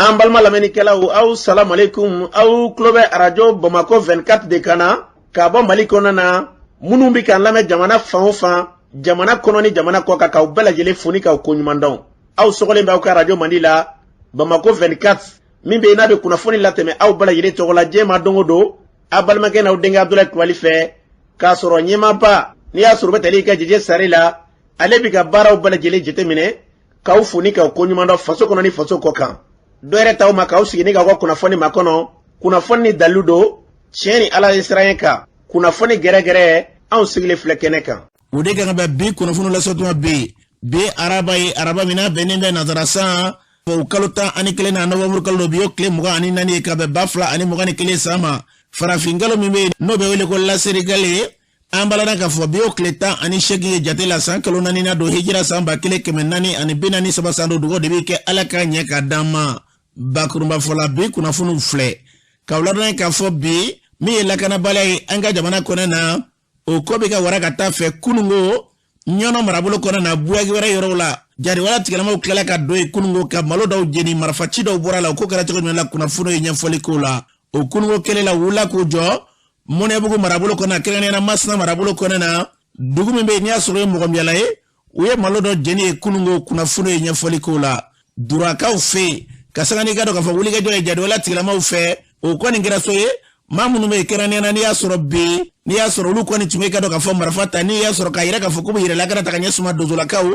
An balima lamɛnnikɛlaw, aw salamu aleykum. Aw tulo bɛ arajo Bamakɔ 24 de kan na ka bɔ Mali kɔnɔna na. Minnu bɛ k'an lamɛn jamana fan o fan, jamana kɔnɔ ni jamana kɔ kan, k'aw bɛɛ lajɛlen fo ni k'aw koɲuman dɔn. Aw sɔgɔlen bɛ aw ka arajo mandi la, Bamakɔ 24, min bɛ yen n'a bɛ kunnafoni latɛmɛ aw bɛɛ lajɛlen tɔgɔ la diɲɛ ma don o don, aw balimakɛ n'aw denkɛ Abudulayi Kulubali fɛ, k'a sɔrɔ ɲɛmaaba n'i y'a sɔrɔ u bɛ tali kɛ Jeje Sare la, ale bɛ ka baaraw bɛɛ lajɛlen jateminɛ, k'aw fo ni k'aw koɲuman dɔn faso kɔnɔ ni faso kɔ kan. Dɔ yɛrɛ t'aw ma k'aw sigi ni k'aw ka kunnafoni makɔnɔ, kunnafoni ni dalilu don, tiɲɛ ni Ala ye siran kan, kunnafoni gɛrɛgɛrɛ, anw sigilen filɛ kɛnɛ kan. O de kan ka bɛn bi kunnafoni lasɔtuma bi, bi araba ye, araba min n'a bɛnnen bɛ nansara san o kalo 11 na, nɔwanburu kalo don, bi y'o tile 24 ye ka bɛn 2021 san ma. Farafin kalo min bɛ yen n'o bɛ wele ko lasirikalo ye, an b'a ladɔn k'a fɔ bi y'o tile 18 ye jate la, san kalo naaninan don, hijira san 1443 san don. Dugawu de bɛ kɛ Ala k'a ɲɛ ka d'an ma. Bakurunba fɔ la, bi kunnafoniw filɛ k'aw ladɔn k'a fɔ bi min ye lakanabaliya ye an ka jamana kɔnɔ na, o ko bɛ ka wara ka taa fɛ. Kunungo Ɲɔnɔ marabolo kɔnɔ na, Buyagi wɛrɛ yɔrɔw la, jariwala tigilamaw tilala ka don yen kunungo ka malo dɔw jeni, marifaci dɔw bɔra la. O ko kɛra cogo jumɛn la? Kunnafoniw ye ɲɛfɔli k'o la. O kunungo kelen la, wulila k'u jɔ Mɔnɛbugu marabolo kɔnɔ, kɛrɛnkɛrɛnnenya la Masina marabolo kɔnɔ na, dugu min bɛ yen n'i y'a sɔrɔ ye mɔgɔmiyala ye, u ye malo dɔ jeni ye kunungo. Kunnafoniw ye ɲɛfɔli k'o la. Durakaw fɛ yen, ka sanga n'i ka dɔn k'a fɔ wulikajɔ ye jariwala tigilamaw fɛ, o kɔni kɛra so ye maa minnu bɛ yen, kɛrɛnkɛrɛnnenya la n'i y'a sɔrɔ bi, n'i y'a sɔrɔ olu kɔni tun bɛ ka dɔn k'a fɔ marifa ta, n'i y'a sɔrɔ k'a yira k'a fɔ k'u bɛ yɛrɛ lakana ta ka ɲɛsin ma donsolakaw,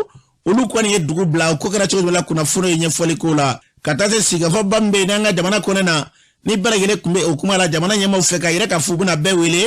olu kɔni ye dugu bila. O ko kɛra cogo jumɛn la? Kunnafoni ye ɲɛfɔli k'o la. Ka taa se sigikafɔba min bɛ yen n'an ka jamana kɔnɔ na, ni bɛɛ lajɛlen tun bɛ o kuma la jamana ɲɛmaaw fɛ k'a yira k'a fɔ u bɛna bɛɛ wele,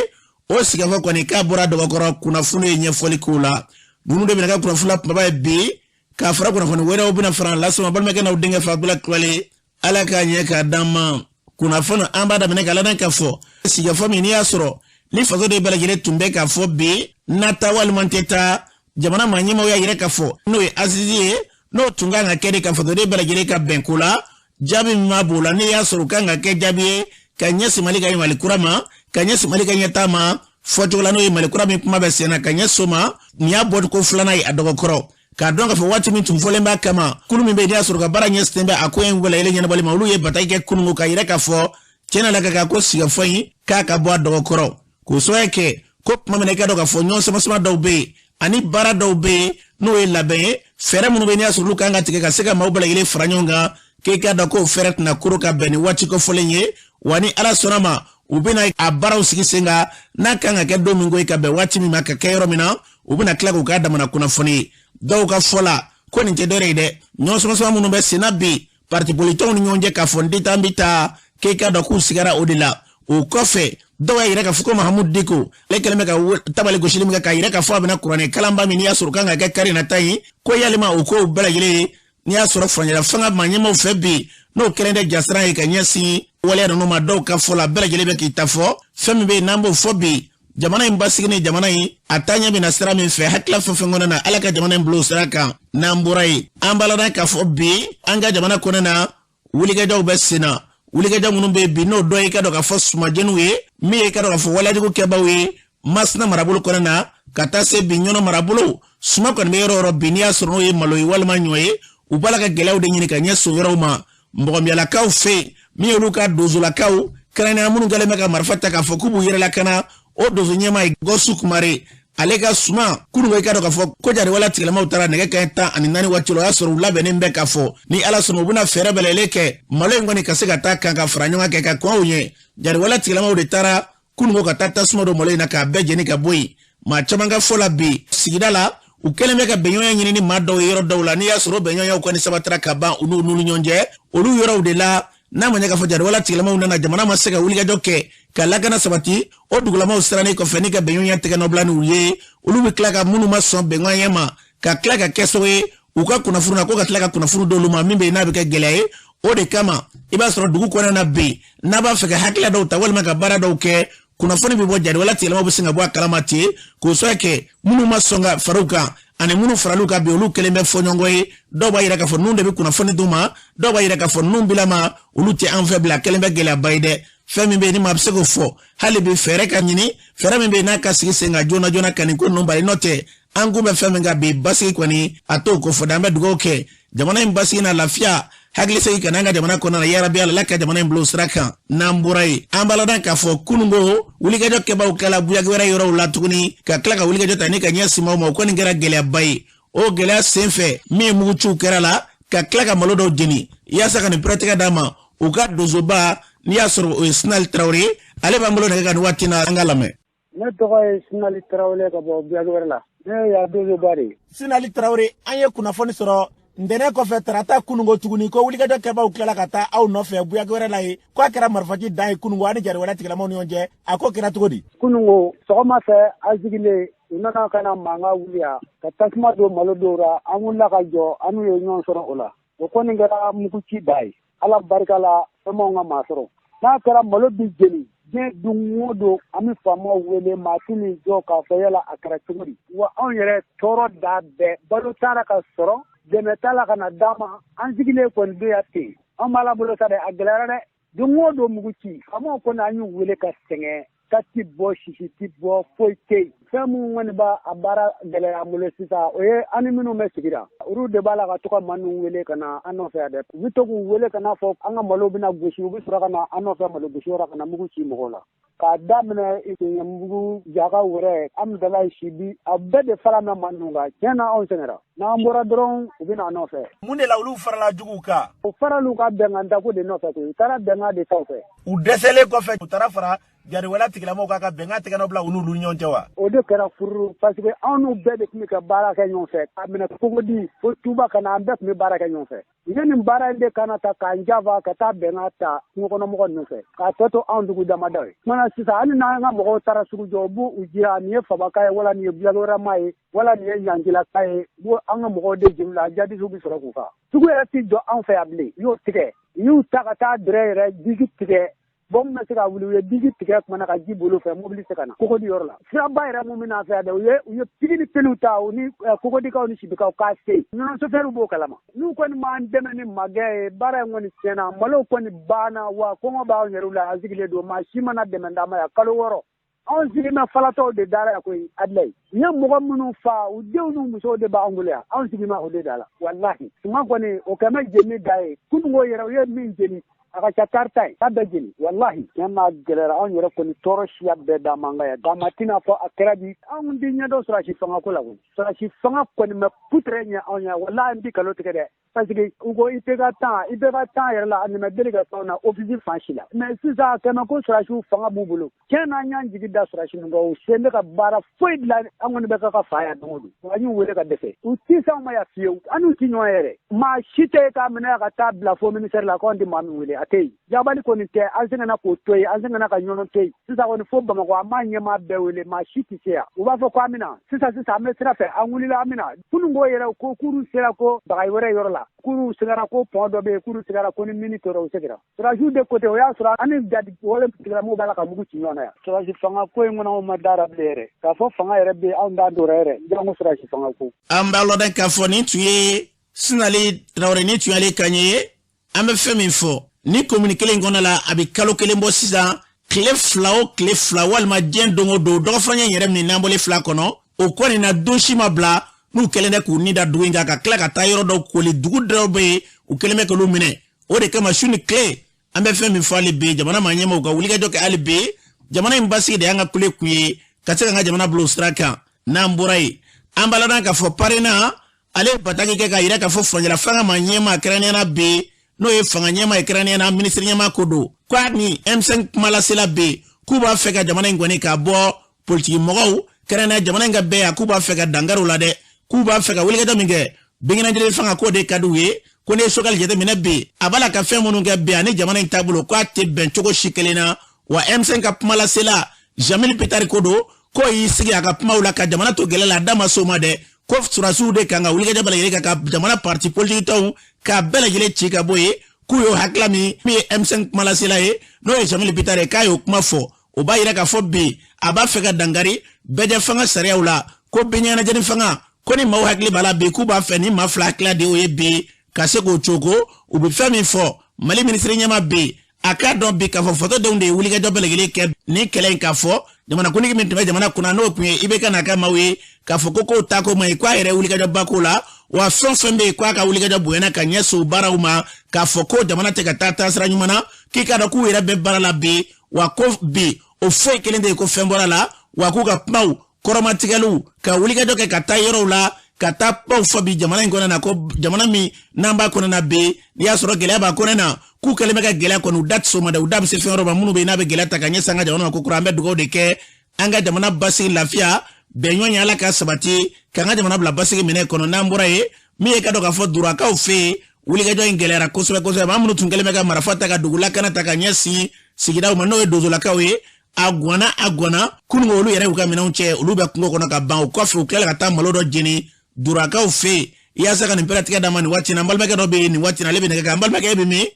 o sigikafɔ kɔni k'a bɔra dɔgɔkɔrɔ. Kunnafoni ye ɲɛfɔli k'o la. Ninnu de bɛna kɛ kunnafoni la kumaba ye bi, k'a fara kunnafoni wɛrɛw bɛna fara lase ma balimakɛ n'aw denkɛ fɛ, Abudulayi Kulubali. Ala k'a ɲɛ k'a d'an ma. Kunnafoni an b'a daminɛ k'a ladɔn k'a fɔ sigikafɔ min n'i y'a sɔrɔ ni fasoden bɛɛ lajɛlen tun bɛ k'a fɔ bi na taa walima n tɛ taa, jamana maa ɲɛmaaw y'a yira k'a fɔ n'o ye assises ye, n'o tun kan ka kɛ de ka fasoden bɛɛ lajɛlen ka bɛn ko la. Jaabi min ma b'o la, n'i y'a sɔrɔ o kan ka kɛ jaabi ye ka ɲɛsin Mali ka Mali kura ma, ka ɲɛsin Mali ka ɲɛtaa ma fɔcogo la, n'o ye Mali kura min kuma bɛ sen na ka ɲɛsin o ma. Nin y'a bɔko filanan ye a dɔgɔkɔrɔ, k'a dɔn k'a fɔ waati min tun fɔlen b'a kama, kulu min bɛ yen n'i y'a sɔrɔ ka baara ɲɛsinnen bɛ a ko in bɛɛ lajɛlen ɲɛnabɔli ma, olu ye bataki kɛ kunungo k'a yira k'a fɔ tiɲɛ na ka kan ko sigikafɔ in k'a ka bɔ a dɔgɔkɔrɔ, k'o sababu kɛ ko tuma min na i ka dɔn k'a fɔ ɲɔgɔn sama-sama dɔw bɛ yen ani baara dɔw bɛ yen n'o ye labɛn ye, fɛɛrɛ minnu bɛ yen n'i y'a sɔrɔ olu kan ka tigɛ ka se ka maaw bɛɛ lajɛlen fara ɲɔgɔn kan, k'e k'a dɔn k'o fɛɛrɛ tɛna koro ka bɛn ni waati kofɔlen ye wa. Ni Ala sɔnna ma, u bɛna a baaraw sigi sen kan, n'a kan ka kɛ don min ko ye ka bɛn waati min ma ka kɛ yɔrɔ min na, u bɛna tila k'u k'a damana kunnafoni ye. Dɔw ka fɔ la ko nin tɛ dɔwɛrɛ ye dɛ, ɲɔgɔn sama-sama minnu bɛ sen na bi parti politikiw ni ɲɔgɔn cɛ, k'a fɔ n tɛ taa n bɛ taa, k'e k'a dɔn k'u sigara o de la. O kɔfɛ, dɔw y'a yira k'a fɔ ko Mahamudu Diko, ale kɛlen bɛ ka tabali gosili min kɛ k'a yira k'a fɔ a bɛna kuranɛ kalanba min n'i y'a sɔrɔ kan ka kɛ kari nata ye, ko yalima o kow bɛɛ lajɛlen ye n'i y'a sɔrɔ furancɛla fanga maa ɲɛmaaw fɛ bi, n'o kɛlen tɛ jasiran ye ka ɲɛsin waleya ninnu ma. Dɔw ka fɔ la, bɛɛ lajɛlen bɛ k'i ta fɔ. Fɛn min bɛ yen n'an b'o fɔ bi, jamana in basigi ni jamana in a taaɲɛ bɛna sira min fɛ, hakilila fɛn fɛn kɔnɔ na, Ala ka jamana in bila o sira kan. N'an bɔra yen, an b'a ladɔn k'a fɔ bi an ka jamana kɔnɔ na, wulikajɔw bɛ sen na. Wulikajɔ minnu bɛ yen bi, n'o dɔ ye ka dɔn k'a fɔ sumajɛniw ye, min ye ka dɔn k'a fɔ waleyajugu kɛbaaw ye Masina marabolo kɔnɔ na, ka taa se bi Ɲɔnɔ marabolo, suma kɔni bɛ yɔrɔ o yɔrɔ bi, n'i y'a sɔrɔ n'o ye malo ye walima ɲɔ ye, u b'a la ka gɛlɛyaw de ɲini ka ɲɛsin o yɔrɔw ma. Mɔgɔmiyalakaw fɛ yen, min y'olu ka donsolakaw, kɛrɛnkɛrɛnnenya minnu kɛlen bɛ ka marifa ta k'a fɔ k'u b'u yɛrɛ lakana, o donso ɲɛmaa ye Gɔsu Kumare, ale ka suma kununko, i ka dɔn k'a fɔ ko jariwala tigilamaw taara nɛgɛ kanɲɛ 14 waati la, o y'a sɔrɔ u labɛnnen bɛ k'a fɔ ni Ala sɔnna u bɛna fɛɛrɛ bɛɛ lajɛlen kɛ malo in kɔni ka se ka taa kan ka fara ɲɔgɔn kɛ ka kɔn o ɲɛ. Jariwala tigilamaw de taara kununko ka taa tasuma don malo in na k'a bɛɛ jeni ka bɔ yen. Maa caman ka fɔ la bi sigida la, u kɛlen bɛ ka bɛnɲɔgɔnya ɲini ni maa dɔw ye yɔrɔ dɔw la, n'i y'a sɔrɔ bɛnɲɔgɔnyaw kɔni sabatira ka ban u n'u ni ɲɔgɔn cɛ olu yɔrɔw de la. N'a ma ɲɛ k'a fɔ jariwala tigilamaw nana, jamana ma se ka wulikajɔ kɛ ka lakana sabati, o dugulamaw sirannen kɔfɛ ni ka bɛnɲɔgɔnya tɛgɛ nɔ bila n'u ye, olu bɛ tila ka minnu ma sɔn bɛnɲɔgɔnya ma ka tila ka kɛ sababu ye u ka kunnafoni na ko ka tila ka kunnafoni d'olu ma, min bɛ yen n'a bɛ kɛ gɛlɛya ye. O de kama i b'a sɔrɔ dugu kɔnɔna na bi, n'a b'a fɛ ka hakilila dɔw ta walima ka baara dɔw kɛ, kunnafoni bɛ bɔ, jariwala tigilamaw bɛ sin ka bɔ a kalama ten, k'o sababu kɛ minnu ma sɔn ka fara u kan ani minnu faral'u kan bi, olu kɛlen bɛ fɔɲɔgɔnkɔ ye. Dɔw b'a yira k'a fɔ ninnu de bɛ kunnafoni d'u ma, dɔw b'a yira k'a fɔ ninnu bilama olu tɛ an fɛ bila. Kɛlen bɛ gɛlɛyaba ye dɛ. Fɛn min bɛ yen ni maa bɛ se k'o fɔ, hali bi fɛɛrɛ ka ɲini, fɛɛrɛ min bɛ yen n'a ka sigi sen kan joona joona ka nin ko ninnu bali. N'o tɛ, an kun bɛ fɛn min kan bi, basigi kɔni a t'o ko fɔ dɛ. An bɛ dugawu kɛ jamana in basigi na lafiya Hakilisegin ka na an ka jamana kɔnɔna na, yarabi Ala ka jamana in bila o sira kan. N'an bɔra yen, an b'a ladɔn k'a fɔ kununko wulikajɔ kɛbaaw kɛla Buyaki wɛrɛ yɔrɔw la tuguni, ka tila ka wulikajɔ ta ni ka ɲɛsin maaw ma. O kɔni kɛra gɛlɛyaba ye. O gɛlɛya senfɛ, min ye muguciw kɛra la, ka tila ka malo dɔw jeni. Yaasa ka nin pɛrɛtigɛ d'a ma, u ka donsoba, n'i y'a sɔrɔ o ye Sinali Tarawele ye, ale b'an bolo nɛgɛ kan nin waati na. An ka lamɛn. Ne tɔgɔ ye Sinali Tarawele ka bɔ Buyaki wɛrɛ la. Ne y'a donsoba de ye. Sinali Tarawele, an ye kunnafoni sɔrɔ ntɛnɛn kɔfɛ tarata kunungo tuguni ko wulikajɔ kɛbaaw tilala ka taa aw nɔfɛ Buyaki wɛrɛ la ye, ko a kɛra marifaci dan ye kunungo ani jariwala tigilamaw ni ɲɔgɔn cɛ. A ko kɛra cogo di? Kunungo sɔgɔma fɛ, an sigilen, u nana ka na mankan wuli yan ka tasuma don malo dɔw la. An wulila ka jɔ, an n'u ye ɲɔgɔn sɔrɔ o la. O kɔni kɛra muguci da ye. Ala barika la, fɛn m'anw ka maa sɔrɔ. N'a kɛra malo bi jeni diɲɛ don o don, an bɛ faamaw wele, maa tɛ n'i jɔ k'a fɔ yala a kɛra cogo di. Wa anw yɛrɛ tɔɔrɔ da bɛɛ, balo t'a la ka sɔrɔ, dɛmɛ t'a la ka na d'an ma. An sigilen kɔni bɛ yan ten, an b'a la bolo sa dɛ, a gɛlɛyara dɛ. Don o don mugu ci. Faamaw kɔni, an y'u wele ka sɛgɛn, ka ti bɔ, sisi ti bɔ, foyi tɛ yen. Fɛn minnu kɔni b'a a baara gɛlɛya an bolo sisan, o ye an ni minnu bɛ sigira, olu de b'a la ka to ka maa ninnu wele ka na an nɔfɛ yan dɛ. U bɛ to k'u wele ka na fɔ an ka malo bɛna gosi, u bɛ sɔrɔ ka na an nɔfɛ malo gosi yɔrɔ ka na mugu ci mɔgɔw la. K'a daminɛ Ɲɛmugu, Jaka wɛrɛ, Amudalayi, Sibi, a bɛɛ de fara na maa ninnu kan. Tiɲɛ na, anw sɛgɛnra. N'an bɔra dɔrɔn, u bɛ na an nɔfɛ. Mun de la olu farala juguw kan? U faral'u ka bɛnkan tako de nɔfɛ koyi. U taara bɛnkan de ta fɛ. U dɛsɛlen kɔfɛ, u taara fara jariwala tigilamɔgɔw kan ka bɛnkan tigɛ bila u n'olu ɲɔgɔn cɛ wa? O de kɛra furu, parce que anw n'u bɛɛ de tun bɛ ka baara kɛ ɲɔgɔn fɛ. K'a minɛ Kogodi fo Tuba ka na, an bɛɛ tun bɛ baara kɛ ɲɔgɔn fɛ. U ye nin baara in de kana ta k'an janfa ka taa bɛnkan ta kungokɔnɔmɔgɔ ninnu fɛ, k'a tɔ to anw dugu damada ye. Kumana sisan, hali n'an ka mɔgɔw taara sugu jɔ, u b'u jira nin ye Fabaka ye, wala nin ye Buyaki ye, wala nin ye Ɲangilaka ye. U b'o an ka mɔgɔw de juru la, jadisiw bɛ sɔrɔ k'u fa. Sugu yɛrɛ tɛ jɔ anw fɛ yan bilen. U y'o tigɛ, u y'u ta ka taa dɛrɛ yɛrɛ digi tigɛ. Bɔn, min bɛ se ka wuli, u ye digi tigɛ kumana ka ji bolo fɛ, mobili se ka na Kogodi yɔrɔ la. Siraba yɛrɛ mun bɛna fɛ yan dɛ, u ye pigi ni peliw ta, u ni Kogodikaw ni Sibikaw k'a se. Nɔnɔ sofɛriw b'o kalama. N'u kɔni m'an dɛmɛ ni magɛn ye, baara in kɔni tiɲɛna, malo kɔni banna, wa kɔngɔ b'anw yɛrɛw la. An sigilen don, maa si mana dɛmɛ d'an ma yan kalo 6. Anw sigilen bɛ falatɔw de dara yan koyi. Abilayi, u ye mɔgɔ minnu fa, u denw n'u musow de b'an bolo yan. Anw sigilen bɛ o de da la. Walahi, suman kɔni, o kɛ bɛ jeni da ye. Kununko yɛrɛ, u ye min jeni, a ka ca tari 10 ye, k'a bɛɛ jeni. Walahi, tiɲɛ n'a gɛlɛyara. Anw yɛrɛ kɔni, tɔɔrɔ siya bɛɛ d'an man kan yan. Dama tɛna fɔ a kɛra bi. Anw ti ɲɛdɔn sɔrɔdasi fanga ko la koyi. Sɔrɔdasi fanga kɔni ma putere ɲɛ anw ɲɛ. Walahi, n ti kalo tigɛ dɛ, parce que u ko i tɛ ka tan, i bɛ ka tan yɛrɛ la, a nin ma deli ka fɛnw na ofisi fan si la. Mais sisan, kɛmɛ ko sɔrɔdasiw fanga b'u bolo. Tiɲɛ na, an y'an jigi da sɔrɔdasi ninnu kan, u sen bɛ ka baara foyi dilan. An kɔni bɛ ka ka fa yan don o don. An y'u wele ka dɛsɛ, u ti s'anw ma yan fiyewu. An n'u ti ɲɔgɔn yɛrɛ. Maa si tɛ k'a minɛ ka taa bila fo ministère la k'anw tɛ maa min wele, a tɛ yen. Jabali kɔni tɛ. An sɛgɛnna k'o to yen, an sɛgɛnna ka ɲɔnɔ to yen. Sisan kɔni, fo Bamakɔ, an b'a ɲɛmaa bɛɛ wele, maa si tɛ se yan. U b'a fɔ ko an bɛna sisan sisan, an bɛ sira fɛ, an wulila, an bɛna. Kununko yɛrɛ, ko kuru sera ko bagayi wɛrɛ yɔrɔ la, kuru sigara ko pɔn dɔ bɛ yen, kuru sigara ko ni mini tora, u seginna. Sɔrɔdasiw de côté, o y'a sɔrɔ an ni jadi wale tigilamɔgɔw b'a la ka mugu ci ɲɔgɔn na yan. Sɔrɔdasi fanga ko in kɔnɔ, anw ma dara bilen yɛrɛ k'a fɔ fanga yɛrɛ bɛ yen. Anw t'a dɔn yɛrɛ, janko sɔrɔdasi fanga ko. An b'a lɔdɔn k'a fɔ nin tun ye Sinali Tarawele, nin tun y'ale kan ye. An bɛ fɛn min fɔ ni komini kelen kɔnɔ la, a bɛ kalo 1 bɔ sisan. Tile 2 o tile 2, walima diɲɛ don o don, dɔgɔfurancɛ yɛrɛ min n'an bɔlen fila kɔnɔ, o kɔni na, don si ma bila n'u kɛlen tɛ k'u ni da dugu in kan, ka tila ka taa yɔrɔ dɔw koli. Dugu dɔw bɛ yen, u kɛlen bɛ k'olu minɛ. O de kama, su ni tile, an bɛ fɛn min fɔ hali bi, jamana maa ɲɛmaaw ka wulikajɔ kɛ hali bi. Jamana in basigi de y'an ka kule kun ye, ka se k'an ka jamana bila o sira kan. N'an bɔra yen, an b'a ladɔn k'a fɔ PARENA, ale ye bataki kɛ k'a yira k'a fɔ furancɛla fanga maa ɲɛmaa, kɛrɛnkɛrɛnnenya la bi, n'o ye fanga ɲɛmaa ye, kɛrɛnkɛrɛnnenya la minisiri ɲɛmaa ko don, k'a ni M5 kumalasela bɛ k'u b'a fɛ ka jamana in kɔni k'a bɔ politiki mɔgɔw, kɛrɛnkɛrɛnnenya jamana in ka bɛɛ, k'u b'a fɛ ka dankari u la dɛ, k'u b'a fɛ ka wulikajɔ min kɛ bɛnkɛnɛjɛlen fanga k'o de ka di u ye. Ko n'i ye Choguel jateminɛ bi, a b'a la ka fɛn minnu kɛ bi, ani jamana in taabolo, k'a tɛ bɛn cogo si kelen na. Wa M5 ka kumalasela Jeamille Bittar ko don, k'o y'i sigi a ka kumaw la ka jamana to gɛlɛ la, a da ma s'o ma dɛ, ko sɔrɔdasiw de kan ka wulikajɔ bɛɛ lajɛlen kan ka jamana parti politique tɔnw k'a bɛɛ lajɛlen ci ka bɔ yen. K'u y'o hakilila min ye M5 kumalasela ye, n'o ye Jeamille Bittar ye, k'a y'o kuma fɔ, o b'a yira k'a fɔ bi a b'a fɛ ka dankari bɛɛjɛ fanga sariyaw la, ko bɛnɲɛnajɛni fanga ko ni maaw hakili b'a la bi, k'u b'a fɛ ni maa fila hakilila de o ye bi ka se k'o coko. U bɛ fɛn min fɔ, Mali minisiri ɲɛmaa bi, a k'a dɔn bi k'a fɔ fasodenw de ye wulikajɔ bɛɛ lajɛlen kɛ nin kɛlɛ in, k'a fɔ jamanakuntigi min tun bɛ jamana kunna, n'o tun ye IBK n'a ka maaw ye, k'a fɔ ko kow taako man ɲi, k'a yɛrɛ wulikajɔba ko la. Wa fɛn o fɛn bɛ yen k'a ka wulikajɔ bonyana ka ɲɛsin o baaraw ma, k'a fɔ ko jamana tɛ ka taa taasira ɲuman na, k'i k'a dɔn k'u yɛrɛ bɛ baara la bi, wa ko bi o foyi kelen tɛ yen ko fɛn bɔra la. Wa k'u ka kumaw kɔrɔmatigɛliw ka wulikajɔ kɛ ka taa yɔrɔw la ka taa kumaw fɔ bi jamana in kɔnɔ na, ko jamana min n'an b'a kɔnɔ na bi, n'i y'a sɔrɔ gɛlɛya b'a kɔnɔ na, k'u kɛlen bɛ ka gɛlɛya kɔni, u da tɛ s'o ma dɛ, u da bɛ se fɛn wɛrɛw ma minnu bɛ yen n'a bɛ gɛlɛya ta ka ɲɛsin an ka jamana ma. Ko kura, an bɛ dugawu de kɛ an ka jamana basigi, lafiya, bɛnɲɔgɔn ye, Ala ka sabati k'an ka jamana bila basigi minɛ kɔnɔ. N'an bɔra yen, min ye ka dɔn k'a fɔ Durakaw fɛ yen, wulikajɔ in gɛlɛyara kosɛbɛ kosɛbɛ. Maa minnu tun kɛlen bɛ ka marifa ta ka dugu lakana ta ka ɲɛsin sigidaw ma, n'o ye dozolakaw ye, a gwanna a gwanna kununko, olu yɛrɛ y'u ka minɛnw cɛ, olu bɛ kungo kɔnɔ ka ban. O kɔfɛ, u tilala ka taa malo dɔ jeni Durakaw fɛ yen. Yaasa ka nin pɛrɛtigɛ d'a ma nin waati na, n balimakɛ dɔ bɛ yen nin waati na, ale bɛ nɛgɛ kan. N balimakɛ, e bɛ min?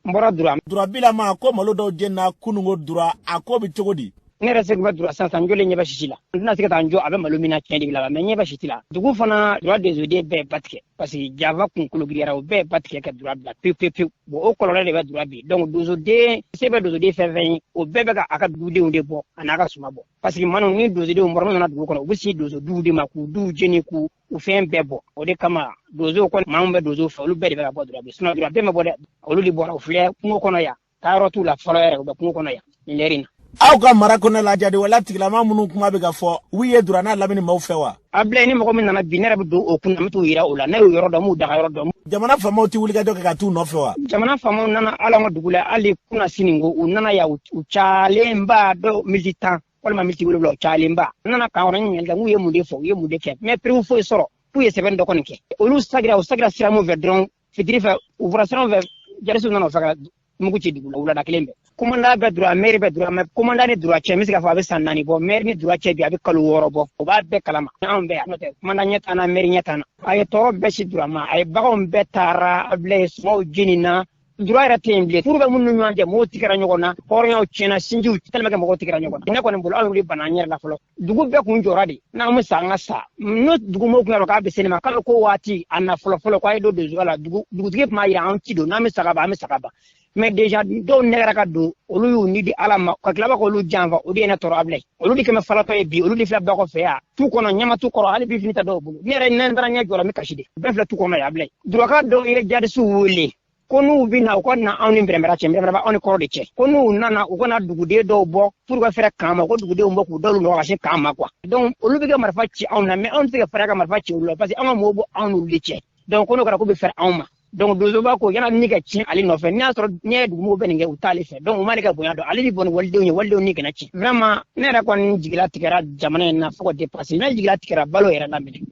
N bɔra Dura. Dura bila ma ko malo dɔw jenina kununko Dura, a ko bɛ cogo di? Ne yɛrɛ segin bɛ Dura sisan, n jɔlen ɲɛ bɛ sisi la. N tɛna se ka taa n jɔ a bɛ malo min na tiɲɛ de la, mais ɲɛ bɛ sisi la. Dugu fana, Dura donsoden bɛɛ ba tigɛ, parce que janfa kunkolo giriyara, o bɛɛ ba tigɛ ka Dura bila pewu pewu pewu. Bon, o kɔlɔlɔ de bɛ Dura bi. Donc donsoden se bɛ donsoden fɛn fɛn ye, o bɛɛ bɛ ka a ka dudenw de bɔ, a n'a ka suma bɔ, parce que manu ni donsodenw bɔra, n'u nana dugu kɔnɔ, u bɛ sin donso duw de ma k'u duw jeni, k'u u fɛn bɛɛ bɔ. O de kama donsow kɔni, maa min bɛ donso fɛ, olu bɛɛ de bɛ ka bɔ Dura bi. Sinon Dura bɛɛ ma bɔ dɛ, olu de bɔra. U filɛ kungo kɔnɔ yan, taayɔrɔ t'u la fɔlɔ yɛrɛ, u bɛ kungo kɔnɔ yan nin lɛri in na. Aw ka mara kɔnɔ la, jadi tigilama minnu kuma bɛ ka fɔ, u ye Dura n'a lamini maaw fɛ wa? A bila ni mɔgɔ min nana bi, ne yɛrɛ bɛ don o kun na, n bɛ t'u yira o la. Ne y'o yɔrɔ dɔn, n b'u daga yɔrɔ dɔn. Jamana faamaw tɛ wulikajɔ kɛ ka t'u nɔfɛ wa? Jamana faamaw nana hali an ka dugu la, hali kunna sini ko u nana yan, u cayalenba, dɔw militi 10 walima militi 7, u cayalenba. U nana kan kɔnɔ, n ɲininkali kɛ, n k'u ye mun de fɔ, u ye mun de kɛ? Mais preuve foyi sɔrɔ k'u ye sɛbɛn dɔ kɔni kɛ. Olu sagira, u sagira sira min fɛ dɔrɔn, fitiri fɛ, u bɔra sira min fɛ, jarisiw nana o fɛ ka mugu ci dugu la wulada kelen bɛɛ. Commandant bɛ Dura, maire bɛ Dura, mais commandant ni Dura cɛ, n bɛ se k'a fɔ a bɛ san 4 bɔ. Maire ni Dura cɛ bi, a bɛ kalo 6 bɔ. O b'a bɛɛ kalama, anw bɛɛ yan, n'o tɛ commandant ɲɛ t'an na, maire ɲɛ t'an na. A ye tɔɔrɔ bɛɛ si Dura ma, a ye baganw bɛɛ taara, a bila sumaw jeni na. Dura yɛrɛ tɛ yen bilen. Furu bɛ minnu ni ɲɔgɔn cɛ, mɔgɔw tigɛra ɲɔgɔn na, hɔrɔnyaw tiɲɛna, sinjiw tellement que mɔgɔw tigɛra ɲɔgɔn na. Ne kɔni bolo, anw wuli bana an yɛrɛ la fɔlɔ. Dugu bɛɛ kun jɔra de, n'an bɛ sa, an ka sa. N'o dugu mɔgɔw kun y'a dɔn k'a bɛ se ne ma, k'a bɛ ko waati a na fɔlɔ fɔlɔ, k'a ye don donsoya la, dugutigi tun b'a yira an ci don, n'an bɛ sa ka ban, an bɛ sa ka ban. Mais déjà dɔw nɛgɛra ka don, olu y'u ni di Ala ma, ka tila k'olu janfa, o de ye ne tɔɔrɔ. A bila olu de kɛmɛ falatɔ ye bi, olu de filɛ ba kɔfɛ yan tu kɔnɔ, ɲɛma tu kɔrɔ, hali bi fini tɛ dɔw bolo. Ne yɛrɛ ne taara ɲɛ jɔra, n bɛ kasi de, bɛɛ filɛ tu kɔnɔ yan. A bila Duraka dɔw ye jadisiw wele ko n'u bɛ na, u ka na anw ni bɛrɛbɛrɛ cɛ, bɛrɛbɛrɛ b'anw ni kɔrɔ de cɛ, ko n'u nana, u kana duguden dɔw bɔ pour ka fɛrɛ kan ma, ko dugudenw bɔ k'u dɔw nɔgɔ ka se kan ma quoi. Donc olu bɛ ka marifa ci anw na, mais anw tɛ se ka fɛrɛ ka marifa ci olu la, parce que an ka mɔgɔw bɔ anw n'olu de cɛ. Donc ko n'o kɛra, k'u bɛ fɛrɛ anw ma. Donc donsoba ko yana ni ka tiɲɛ ale nɔfɛ, n'i y'a sɔrɔ n'i ye dugumɔgɔw bɛ nin kɛ, u t'ale fɛ. Donc u m'ale ka bonya dɔn, ale bɛ bɔ ni walidenw ye, walidenw ni kana tiɲɛ. Vraiment, ne yɛrɛ kɔni jigila tigɛra jamana in na fo ka dépasser. Ne jigila tigɛra balo yɛrɛ la minɛ,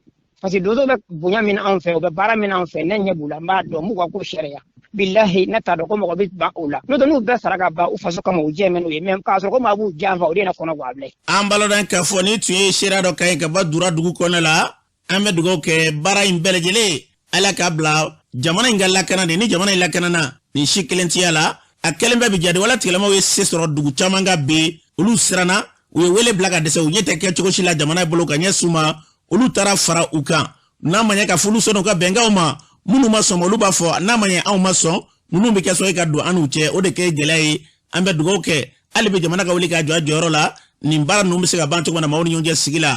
parce que donso bɛ bonya min anw fɛ, u bɛ baara min anw fɛ, ne ɲɛ b'u la, n b'a dɔn, n b'u ka ko sariya. Bilahi, ne t'a dɔn ko mɔgɔ bɛ ban o la, n'o tɛ n'u bɛɛ sara ka ban u faso kama, u jɛ mɛn n'u ye, mais k'a sɔrɔ ko maa b'u janfa, o de ye ne kɔnɔ bɔ a bila. An balodɔn k'a fɔ ni tun ye seereya dɔ ka ɲi ka bɔ Dura dugu kɔnɔ la. An bɛ dugawu kɛ baara in bɛɛ lajɛlen, Ala k'a bila jamana in ka lakana de. Ni jamana in lakanana, nin si kelen tiya la, a kɛlen bɛɛ bi jadi wala tigilamaw ye se sɔrɔ dugu caman ka bi, olu siranna, u ye wele bila ka dɛsɛ, u ɲɛ tɛ kɛ cogo si la jamana bolo ka ɲɛsin u ma. Olu taara fara u kan, n'a ma ɲɛ ka fɔ olu sɔnna u ka bɛnkanw ma, minnu ma sɔn, olu b'a fɔ n'a ma ɲɛ anw ma sɔn, ninnu bɛ kɛ sɔn ka don an n'u cɛ, o de kɛ gɛlɛya ye. An bɛ dugawu kɛ hali bi jamana ka wuli k'a jɔ a jɔyɔrɔ la, nin baara ninnu bɛ se ka ban cogo min na maaw ni ɲɔgɔn cɛ sigi la.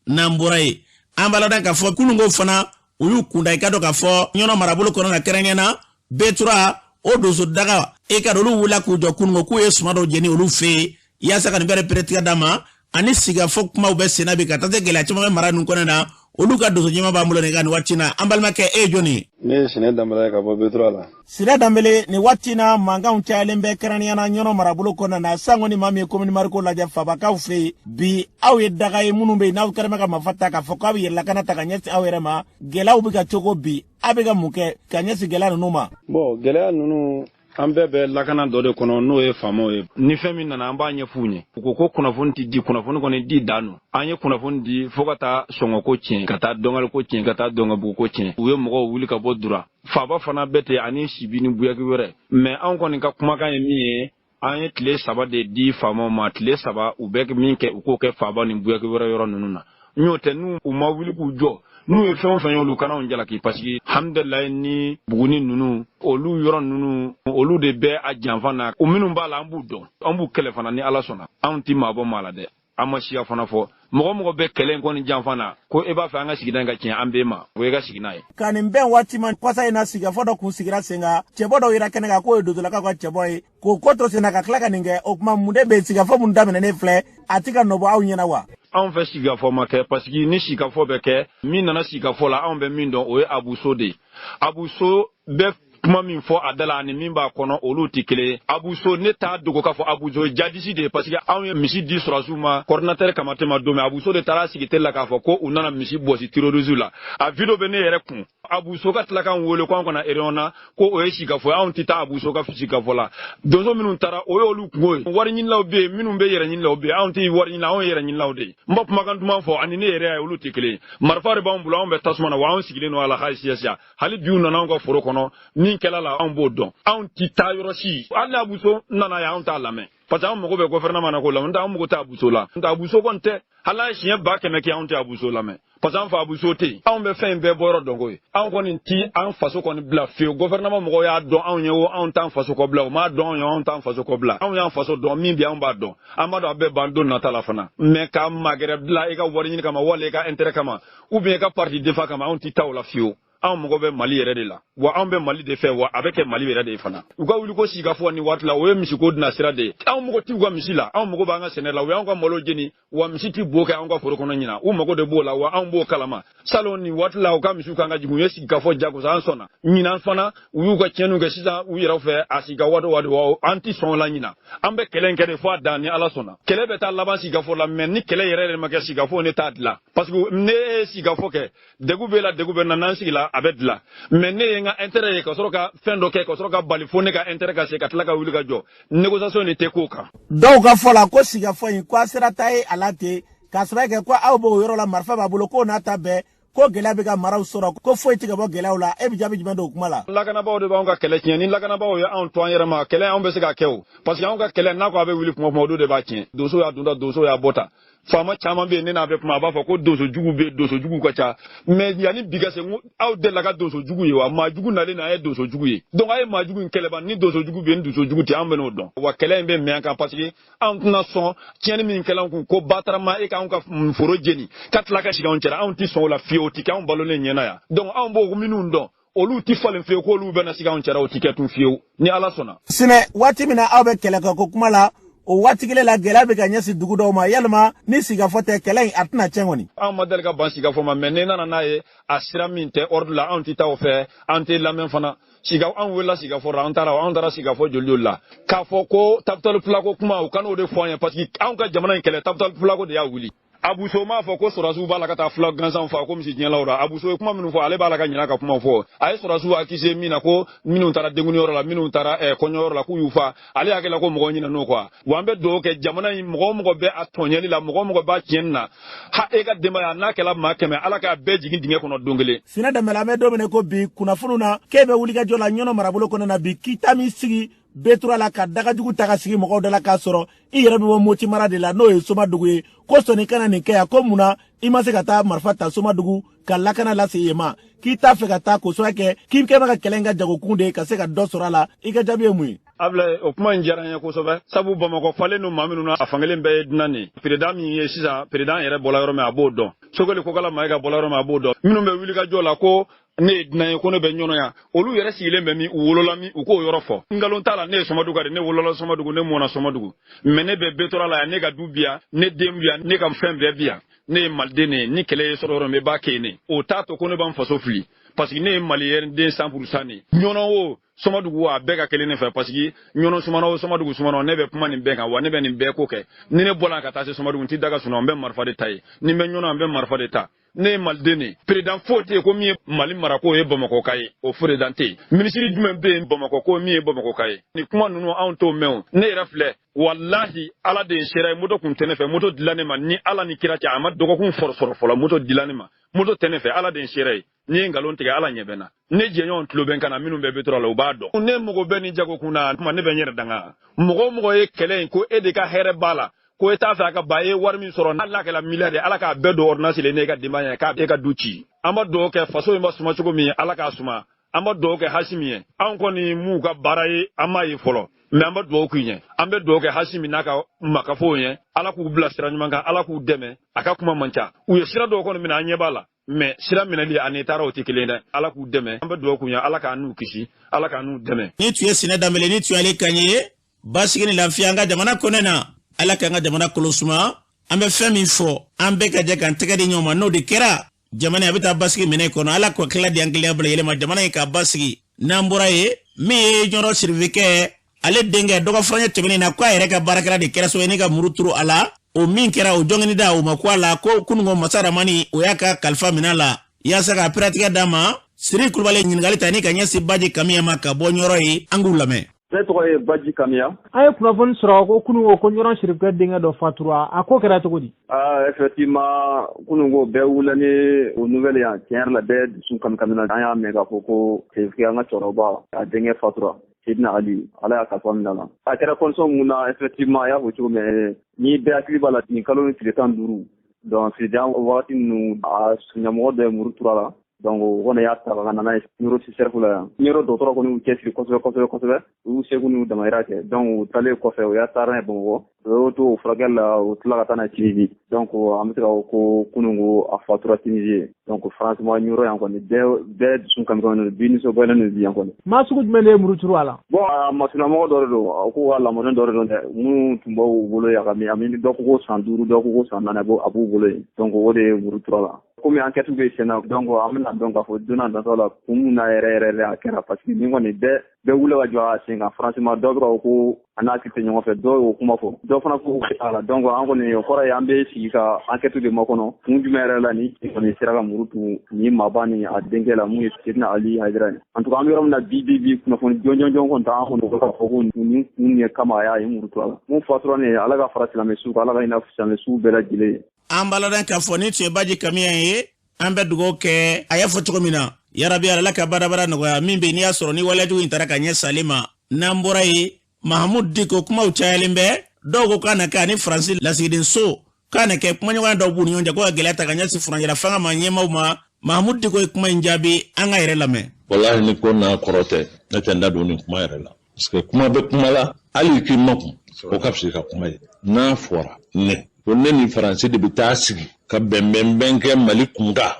N'an bɔra yen, an b'a ladɔn k'a fɔ kununko fana, u y'u kunda i ka dɔn k'a fɔ Ɲɔnɔ marabolo kɔnɔ na, kɛrɛnkɛrɛn na Betura, o donso daga, e ka dɔn olu wulila k'u jɔ kununko k'u ye suma dɔw jeni olu fɛ yen, yaasa ka nin bɛɛ peretigɛ d'a ma. Ani sigikafɔ kumaw bɛ senna bi ka taa se gɛlɛya caman bɛ mara ninnu kɔnɔ na. Olu ka donso ɲɛmaa b'an bolo nin ka nin waati na. An balimakɛ, e ye jɔnni ye? Ne ye Sinɛ Danbɛlɛ ye ka bɔ Betura la. Sinɛ Danbɛlɛ, nin waati na mankanw cayalen bɛ kɛrɛnkɛrɛnnenya na Ɲɔnɔ marabolo kɔnɔna na. Sango ni maa min ye commune Mariko lajɛ fabakaw fɛ yen bi, aw ye daga ye minnu bɛ yen n'aw kɛlen bɛ ka marifa ta k'a fɔ k'aw bɛ yɛrɛ lakana ta ka ɲɛsin aw yɛrɛ ma, gɛlɛyaw bɛ ka cogo bi, aw bɛ ka mun kɛ ka ɲɛsin gɛlɛya ninnu ma? Bon, gɛlɛya ninnu, an bɛɛ bɛ lakana dɔ de kɔnɔ, n'o ye faamaw ye. Ni fɛn min nana, an b'a ɲɛf'u ɲɛ. U ko ko kunnafoni ti di, kunnafoni kɔni di dan don. An ye kunnafoni di fo ka taa sɔngɔko tiɲɛ, ka taa dɔnkaliko tiɲɛ, ka taa dɔnkabuguko tiɲɛ. U ye mɔgɔw wuli ka bɔ Dura faaba fana bɛɛ ten, ani Sibi ni Buyaki wɛrɛ. Mais anw kɔni ka kumakan ye min ye, an ye tile 3 de di faamaw ma. Tile 3, u bɛ min kɛ, u k'o kɛ faaba ni Buyaki wɛrɛ yɔrɔ ninnu na. N'o tɛ, n'u u ma wuli k'u jɔ, n'u ye fɛn o fɛn ye, olu kana anw jalaki, parce que alhamdulilayi, ni Buguni ninnu, olu yɔrɔ ninnu, olu de bɛ a janfa na. U minnu b'a la, an b'u dɔn, an b'u kɛlɛ fana ni Ala sɔnna. Anw ti maa bɔ maa la dɛ. An ma siya fana fɔ. Mɔgɔ mɔgɔ bɛ kɛlɛ in kɔni janfa na, ko e b'a fɛ an ka sigida in ka tiɲɛ, an b'e ma, o ye ka sigi n'a ye. Ka nin bɛn waati ma kɔsa in na, sigikafɔ dɔ kun sigira sen kan, cɛbɔ dɔw yera kɛnɛ kan k'o ye dozolakaw ka cɛbɔ ye, k'o ko to sen na ka tila ka nin kɛ. O tuma, mun de bɛ sigikafɔ mun daminɛnen filɛ, a ti ka nɔbɔ aw ɲɛna wa? Anw fɛ, sigikafɔ ma kɛ, parce que ni sigikafɔ bɛ kɛ, min nana sigikafɔ la, anw bɛ min dɔn, o ye Abuso de ye. Abuso bɛ kuma min fɔ a da la ani min b'a kɔnɔ, olu tɛ kelen ye. Abuso, ne t'a dogo k'a fɔ Abuso ye jadisi de ye, parce que anw ye misi di sɔrɔdasiw ma coordinateur Kamate ma don min, Abuso de taara sigi télé la k'a fɔ ko u nana misi bɔsi terrorisme la. A vidéo bɛ ne yɛrɛ kun. Abuso ka tila k'an wele ko an kana réunion na, ko o ye sigikafɔ ye. Anw tɛ taa Abuso ka sigikafɔ la. Donso minnu taara, o y'olu kungo ye. Wari ɲinilaw bɛ yen, minnu bɛ yɛrɛ ɲinilaw bɛ yen. Anw tɛ wari ɲinila, anw ye yɛrɛ ɲinilaw de ye. N b'a kumakan duman fɔ, ani ne yɛrɛ ye, olu tɛ kelen ye. Marifa de b'anw bolo, anw bɛ tasuma na, wa anw sigilen don a la hali sisan. Hali bi, u nana anw ka foro kɔnɔ, min kɛla la, anw b'o dɔn. Anw ti taa yɔrɔ si. Hali ni Abuso nana yan, anw t'a lamɛn, parce que anw mago bɛ gouvernement na ko la. N tɛ, anw mago tɛ Abuso la. N tɛ Abuso kɔni tɛ. Hali n'a ye siɲɛ 100 000 kɛ, anw tɛ Abuso lamɛn, parce que an fa Abuso tɛ yen. Anw bɛ fɛn in bɛɛ bɔyɔrɔ dɔn koyi. Anw kɔni ti an faso kɔni bila fiyewu. Gouvernement mɔgɔw y'a dɔn anw ye o, anw t'an faso kɔ bila. O m'a dɔn anw ye, anw t'an faso kɔ bila. Anw y'an faso dɔn, min bɛ anw b'a dɔn. An b'a dɔn a bɛɛ ban don nata la fana. Mais ka magɛrɛ bila i ka wari ɲini kama, wala i ka intérêt kama, ou bien i ka parti défend kama, anw ti taa o la fiyewu. Anw mago bɛ Mali yɛrɛ de la, wa anw bɛ Mali de fɛ, wa a bɛ kɛ Mali yɛrɛ de ye fana. U ka wuli ko sigikafɔ nin waati la, o ye misiko dina sira de ye. Anw mago t'u ka misi la, anw mago b'an ka sɛnɛ la. U y'anw ka malo jeni, wa misi ti bo kɛ anw ka foro kɔnɔ ɲina. U mago de b'o la, wa anw b'o kalama. Salon nin waati la, u ka misiw kan ka jigin. U ye sigikafɔ jagosa, an sɔnna. Ɲinan fana, u y'u ka tiɲɛniw kɛ sisan u yɛrɛ fɛ a sigi waati waati, wa an ti sɔn o la ɲinan. An bɛ kɛlɛ in kɛ de fo a dan, ni Ala sɔnna. Kɛlɛ bɛ taa laban sigikafɔ la, mais ni kɛlɛ yɛrɛ yɛrɛ ma kɛ, sigikafɔ ne t'a dilan, parce que ne ye sigikafɔ kɛ, degun b'e la, degun bɛ na, n'an sigila a bɛ dilan. Mais ne ye n ka intérêt ye ka sɔrɔ ka fɛn dɔ kɛ, ka sɔrɔ ka bali fo ne ka intérêt ka se ka tila ka wuli ka jɔ, négociation de tɛ k'o kan. Dɔw ka fɔ la ko sigikafɔ in, ko a sera ta ye a la ten, k'a sababu kɛ ko aw b'o yɔrɔ la, marifa b'a bolo, k'o n'a ta bɛɛ, ko gɛlɛya bɛ ka maraw sɔrɔ, ko foyi tɛ ka bɔ gɛlɛyaw la. E bɛ jaabi jumɛn d'o kuma la? Lakanabaaw de b'anw ka kɛlɛ tiɲɛ. Ni lakanabaaw ye anw to an yɛrɛ ma, kɛlɛ anw bɛ se ka kɛ o, parce que anw ka kɛlɛ n'a ko a bɛ wuli kuma kuma, olu de b'a tiɲɛ. Donso y'a dunta, donso y'a bɔ ta. Faama caman bɛ yen, ne n'a bɛ kuma, a b'a fɔ ko donso jugu bɛ yen, donso jugu ka ca. Mais yanni bi ka se, n ko aw delila ka donso jugu ye wa? Maa jugu nalen na, a ye donso jugu ye. Donc a ye maa jugu in kɛlɛ ban. Ni donso jugu bɛ yen, ni donso jugu tɛ, an bɛ n'o dɔn. Wa kɛlɛ in bɛ mɛn an kan, parce que anw tɛna sɔn tiɲɛni min kɛla an kun, ko batarama e k'anw ka foro jeni ka tila ka sigi anw cɛla. Anw tɛ sɔn o la fiyewu, o tɛ kɛ anw balolen ɲɛna yan. Donc anw b'o minnu dɔn, olu ti falen fiyewu k'olu bɛna sigi anw cɛla, o ti kɛ tun fiyewu, ni Ala sɔnna. Sinɛ, waati min na aw bɛ kɛlɛ kɛ ko kuma la, o waati kelen la, gɛlɛya bɛ ka ɲɛsin dugu dɔw ma. Yalima ni sigikafɔ tɛ, kɛlɛ in a tɛna tiɲɛ kɔni? Anw ma deli ka ban sigikafɔ ma, mais n'i nana n'a ye a sira min tɛ ordre la, anw tɛ taa o fɛ, an tɛ lamɛn fana. Siga anw wulila sigikafɔ la, an taara, anw taara sigikafɔ joli joli la. K'a fɔ ko tabitali fulako kuma, u kan'o de fɔ an ye, parce que anw ka jamana in kɛlɛ, tabitali fulako de y'a wuli. Abuso m'a fɔ ko sɔrɔdasiw b'a la ka taa fula gansan fa ko misi diɲɛlaw la. Abuso ye kuma minnu fɔ, ale b'a la ka ɲinɛ ka kuma fɔ. A ye sɔrɔdasiw accusé min na, ko minnu taara denkunyɔrɔ la, minnu taara kɔɲɔyɔrɔ la, k'u y'u fa, ale y'a kɛla ko mɔgɔ ɲinɛ n'o quoi. Wa an bɛ dugawu kɛ jamana in, mɔgɔ o mɔgɔ bɛ a tɔɲɛli la, mɔgɔ o mɔgɔ b'a tiɲɛni na, ha, e ka denbaya n'a kɛla maa 100, Ala k'a bɛɛ jigin dingɛ kɔnɔ don kelen. Sinɛ Danbɛlɛ, an bɛ don min ko bi, kunnafoniw na k'e bɛ wulikajɔ la Ɲɔnɔ marabolo kɔnɔ na bi, k'i taa min sigi Betura la ka dagajugu ta ka sigi mɔgɔw da la, k'a sɔrɔ i yɛrɛ bɛ bɔ Moti mara de la, n'o ye Somadugu ye, ko sɔnni kana nin kɛ yan, ko munna i ma se ka taa marifa ta Somadugu ka lakana lase yen ma, k'i t'a fɛ ka taa, k'o sababu kɛ k'i kɛ bɛ ka kɛlɛ in ka jagokun de ye ka se ka dɔ sɔrɔ a la. I ka jaabi ye mun ye? Ablaye, o kuma in diyara n ye kosɛbɛ, sabu Bamakɔ falen don maa minnu na, a fankelen bɛɛ ye dunan de ye. Président min ye sisan, président yɛrɛ bɔla yɔrɔ min, a b'o dɔn. Sogɛli Kokala Mayiga bɔla yɔrɔ min, a b'o dɔn. Minnu bɛ wuli ka jɔ la ko ne ye dunan ye, ko ne bɛ Ɲɔnɔ yan, olu yɛrɛ sigilen bɛ min, u wolola min, u k'o yɔrɔ fɔ. Nkalon t'a la, ne ye Sɔmadugu ka de, ne wolola Sɔmadugu, ne mɔna Sɔmadugu, mais ne bɛ Betora la yan, ne ka du bi yan, ne den bi yan, ne ka fɛn bɛɛ bi yan. Ne ye maliden de ye. Ni kɛlɛ ye sɔrɔ yɔrɔ min, i b'a kɛ yen. Ne o t'a to ko ne b'an faso fili, parce que ne ye maliyɛn den 100% de ye. Ɲɔnɔ o, Sɔmadugu, a bɛɛ ka kelen ne fɛ, parce que Ɲɔnɔ sumana o, Sɔmadugu sumana o, ne bɛ kuma nin bɛɛ kan, wa ne bɛ nin bɛɛ ko kɛ. Ni ne bɔla ka taa se Sɔmadugu, n ti da ka sunɔgɔ, n bɛ marifa de ta ye. Ni n bɛ Ɲɔnɔ, n bɛ marifa de ta. Ne ye maliden de ye. Président foyi tɛ yen ko min ye Mali mara k'o ye Bamakɔka ye, o président tɛ yen. Minisiri jumɛn bɛ yen Bamakɔ ko min ye Bamakɔka ye? Nin kuma ninnu, anw t'o mɛn o. Ne yɛrɛ filɛ, walahi, Ala de ye seere ye, moto kun tɛ ne fɛ. Moto dilan ne ma, ni Ala ni kira cɛ, a ma dɔgɔkun fɔlɔ sɔrɔ fɔlɔ. Moto dilan ne ma, moto tɛ ne fɛ. Ala de ye seere ye. N'i ye nkalon tigɛ, Ala ɲɛ bɛ na. Ne jɛɲɔgɔn tulo bɛ n kan na, minnu bɛ Betora la, u b'a dɔn. Ne mago bɛ nin jagokun na kuma, ne bɛ n yɛrɛ danga. Mɔgɔ o mɔgɔ ye kɛlɛ in ko e de ka hɛrɛ b'a la, ko e t'a fɛ a ka ba, e ye wari min sɔrɔ, hali n'a kɛla miliyari, Ala k'a bɛɛ don ordonnance le, ne ka denbaya ye, k'a e ka du ci. An b'a dugawu kɛ faso in b'a suma cogo min, Ala k'a suma. An b'a dugawu kɛ Hasimi ye. Anw kɔni m'u ka baara ye, an m'a ye fɔlɔ. Mais an bɛ dugawu k'u ɲɛ, an bɛ dugawu kɛ Hasimi n'a ka makafow ɲɛ, Ala k'u bila sira ɲuman kan, Ala k'u dɛmɛ. A ka kuma man ca, u ye sira dɔw kɔni minɛ, an ɲɛ b'a la, mais sira minɛli ani taara o tɛ kelen dɛ. Ala k'u dɛmɛ, an bɛ dugawu k'u ɲɛ, Ala k'an n'u kisi, Ala k'an n'u dɛmɛ. Ni tun ye Sinɛ Danbele, ni tun y'ale kan ye. Basigi ni lafiya an ka jamana kɔnɛ na, Ala k'an ka jamana kolo suma. An bɛ fɛn min fɔ, an bɛɛ ka jɛ k'an tɛgɛ di ɲɔgɔn ma, n'o de kɛra, jamana a bɛ taa basigi minɛ kɔnɔ. Ala k'o tila di an kelenya bila yɛlɛma jamana in ka basigi. N'an bɔra yen, min ye Ɲɔrɔ sirifikɛ, ale denkɛ dɔgɔfurancɛ tɛmɛnen na, ko a yɛrɛ ka baarakɛla de kɛra sababu ye ni ka muru turu a la. O min kɛra, o jɔngini da o ma ko a la ko kununko masa Ramani o y'a ka kalifa minɛ a la yaasa ka piratigɛ d'a ma. Siri Kulubali ɲininkali ta ni ka ɲɛsin Baji Kamiya ma ka bɔ Ɲɔrɔ ye, an k'u lamɛn. Ne tɔgɔ ye Baji Kamiya. An ye kunnafoni sɔrɔ ko kununko ko Ɲɔrɔ sirifukɛ denkɛ dɔ fatura, a ko kɛra cogo di? Aa, effectivement, kununko bɛɛ wulila ni o nouvelle yan. Tiɲɛ yɛrɛ la, bɛɛ dusu kamikamina. An y'a mɛn k'a fɔ ko sirifukɛ, an ka cɛkɔrɔba, a denkɛ fatura, Sidina Ali, Ala y'a kalifa minɛ a la. A kɛra condition mun na? Effectivement, a y'a fɔ cogo min, ni bɛɛ hakili b'a la, nin kalo ni tile 15, donc tile wagati ninnu, a ɲɛmɔgɔ dɔ ye muru tura la. Donc o kɔni y'a ta ka na n'a ye Ɲɔrɔ CSRéf la yan. Ɲɔrɔ dɔgɔtɔrɔ kɔni y'u cɛsiri kosɛbɛ kosɛbɛ kosɛbɛ, u y'u seko n'u damayira kɛ. Donc u taalen kɔfɛ, u y'a taara n'a ye Bamakɔ, u y'o to o furakɛli la, u tila ka taa n'a ye Tunisie. Donc an bɛ se ka fɔ ko kunun ko a fatura Tunisie. Donc franchement, Ɲɔrɔ yan kɔni, bɛɛ dusu kami bi, nisɔngoyalen don bi yan kɔni. Maa sugu jumɛn de ye muru turu a la? Bon, a masunamɔgɔ dɔ de don, a k'u ka lamɔden dɔ de don dɛ, minnu tun b'u bolo yan ka mi a dɔ ko ko san 5, dɔ ko ko san 4 a b'u bolo yen. Donc o de ye muru turu a la. Komi enquête bɛ sen na, donc an bɛna dɔn k'a fɔ don n'a nataw la kun mun na yɛrɛ yɛrɛ a kɛra, parce que nin kɔni, bɛɛ wuli ka jɔ a sen kan. Franchement, dɔw bɛ ka ko a n'a tɛ ɲɔgɔn fɛ, dɔw y'o kuma fɔ, dɔw fana ko a la. Donc an kɔni, o kɔrɔ ye an bɛ sigi ka enquête de makɔnɔ, kun jumɛn yɛrɛ la ni kɔni sera ka muru tun ni maaba ni a denkɛ la, mun ye Sidina Ali Hayidara ye. En tout cas, an bɛ yɔrɔ min na bi bi bi, kunnafoni jɔnjɔn kɔni t'an kɔnɔ k'a fɔ ko nin kun ye kama a y'a ye muru tu a la. Mun fatura nin ye, Ala ka fara silamɛ su kan, Ala ka hinɛ silamɛ su bɛɛ lajɛlen ye. An b'a ladɔn k'a fɔ ni tun ye Baji Kamiya ye. An bɛ dugawu kɛ, a y'a fɔ cogo min na, yarabi, Ala ka badabada nɔgɔya min bɛ n'i y'a sɔrɔ ni waleyajugu in taara ka ɲɛ sali ma. N'an bɔra yen, Mahamudu Diko, kumaw cayalen bɛ. Dɔw ko k'a na kɛ ani Faransi lasigidenso k'a na kɛ kumaɲɔgɔnya dɔw b'u ni ɲɔgɔn cɛ, ko ka gɛlɛya ta ka ɲɛsin furancɛla fanga ma ɲɛmaaw ma. Mahamudu Diko ye kuma in jaabi, an ka yɛrɛ lamɛn. Walahi, ni ko n'a kɔrɔ tɛ, ne tɛ n da don nin kuma yɛrɛ la, parce que kuma bɛ kuma la, hali k'i makun, o ka fisa i ka kuma ye. N'a fɔra ne ko ne ni Faransi de bɛ taa sigi ka bɛnbɛnbɛn kɛ Mali kun kan,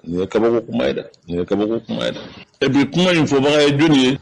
nin ye kabako kuma ye dɛ, nin ye kabako kuma ye dɛ. Et puis kuma in fɔbaga ye jɔnni ye?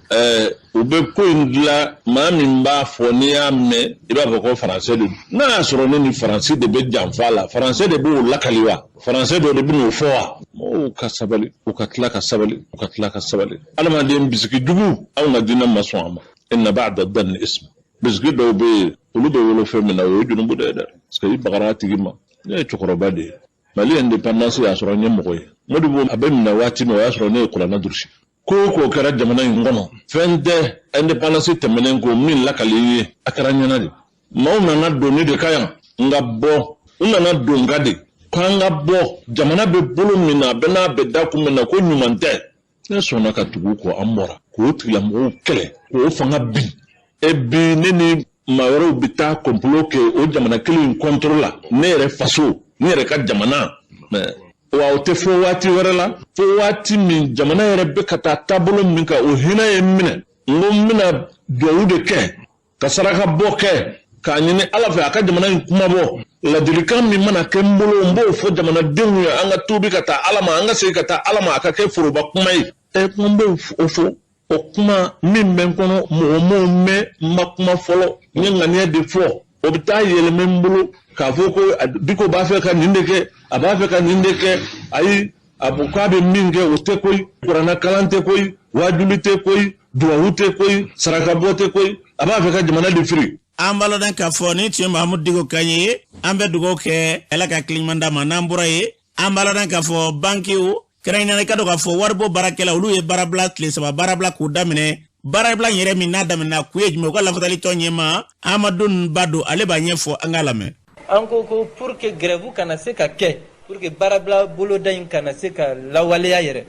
U bɛ ko in dilan, maa min b'a fɔ, n'i y'a mɛn, i b'a fɔ ko Faransɛ de don. N'a y'a sɔrɔ ne ni Faransi de bɛ janfa la, Faransɛ de b'o lakali wa? Faransɛ dɔ de bɛ n'o fɔ wa? Mɔgɔw ka sabali, u ka tila ka sabali, u ka tila ka sabali. Adamaden bisigi jugu, anw ka diinɛ ma sɔn a ma. Inna ba'da dhanni ism. Bisigi dɔw bɛ yen, olu bɛ wolo fɛn min na, o ye junubu de ye dɛ, parce que i bagara a tigi ma. Ne ye cɛkɔrɔba de ye. Mali indépendance y'a sɔrɔ n ye mɔgɔ ye. Modibo a bɛ minɛ waati min, o y'a sɔrɔ ne ye kuranɛ durusi. Ko o ko kɛra jamana in kɔnɔ, fɛn tɛ indépendance tɛmɛnen ko min lakali ye, a kɛra ɲɛna de. Maaw nana don ne de ka yan n ka bɔ, u nana don n ka de k'an ka bɔ. Jamana bɛ bolo min na, a bɛ n'a bɛ da kun min na, ko ɲuman tɛ. Ne sɔnna ka tugu u kɔ, an bɔra k'o tigilamɔgɔw kɛlɛ, k'o fanga bin. E bi, ne ni maa wɛrɛw bɛ taa complot kɛ o jamana kelen in contre la, ne yɛrɛ faso, ne yɛrɛ ka jamana. Mais wa o tɛ fɔ waati wɛrɛ la, fo waati min jamana yɛrɛ bɛ ka taa taabolo min kan, o hinɛ ye n minɛ. N ko n bɛna duwawu de kɛ, ka saraka bɔ kɛ, k'a ɲini Ala fɛ a ka jamana in kuma bɔ. Ladilikan min mana kɛ n bolo, n b'o fɔ jamanadenw ye: an ka tuubi ka taa Ala ma, an ka segin ka taa Ala ma, a ka kɛ foroba kuma ye. Ɛ, n b'o fɔ, o kuma min bɛ n kɔnɔ, mɔgɔ m'o mɛn, n ma kuma fɔlɔ, n ye ŋaniya de fɔ. O bɛ taa yɛlɛmɛ n bolo k'a fɔ ko Diko b'a fɛ ka nin de kɛ, a b'a fɛ ka nin de kɛ. Ayi, a ko k'a bɛ min kɛ, o tɛ koyi. Kuranɛ kalan tɛ koyi, wajuli tɛ koyi, duwawu tɛ koyi, sarakabɔ tɛ koyi. A b'a fɛ ka jamana de firi. An b'a lɔn k'a fɔ ni tun ye Mahamudu Diko kan ye. An bɛ dugawu kɛ, Ala ka hakili ɲuman d'a ma. N'an bɔra yen, an b'a lɔn k'a fɔ bankiw kɛrɛnkɛrɛnnenya, i ka dɔn k'a fɔ waribɔ baarakɛla, olu ye baarabila, tile 3 baarabila k'o daminɛ. Baarabila in yɛrɛ min n'a daminɛna, kun ye jumɛn? U ka lafasali tɔn ɲɛmaa Amadu Bado, ale b'a ɲɛfɔ, an k'a lamɛn. An ko ko pour que grève kana se ka kɛ, pour que baarabila boloda in kana se ka lawaleya yɛrɛ,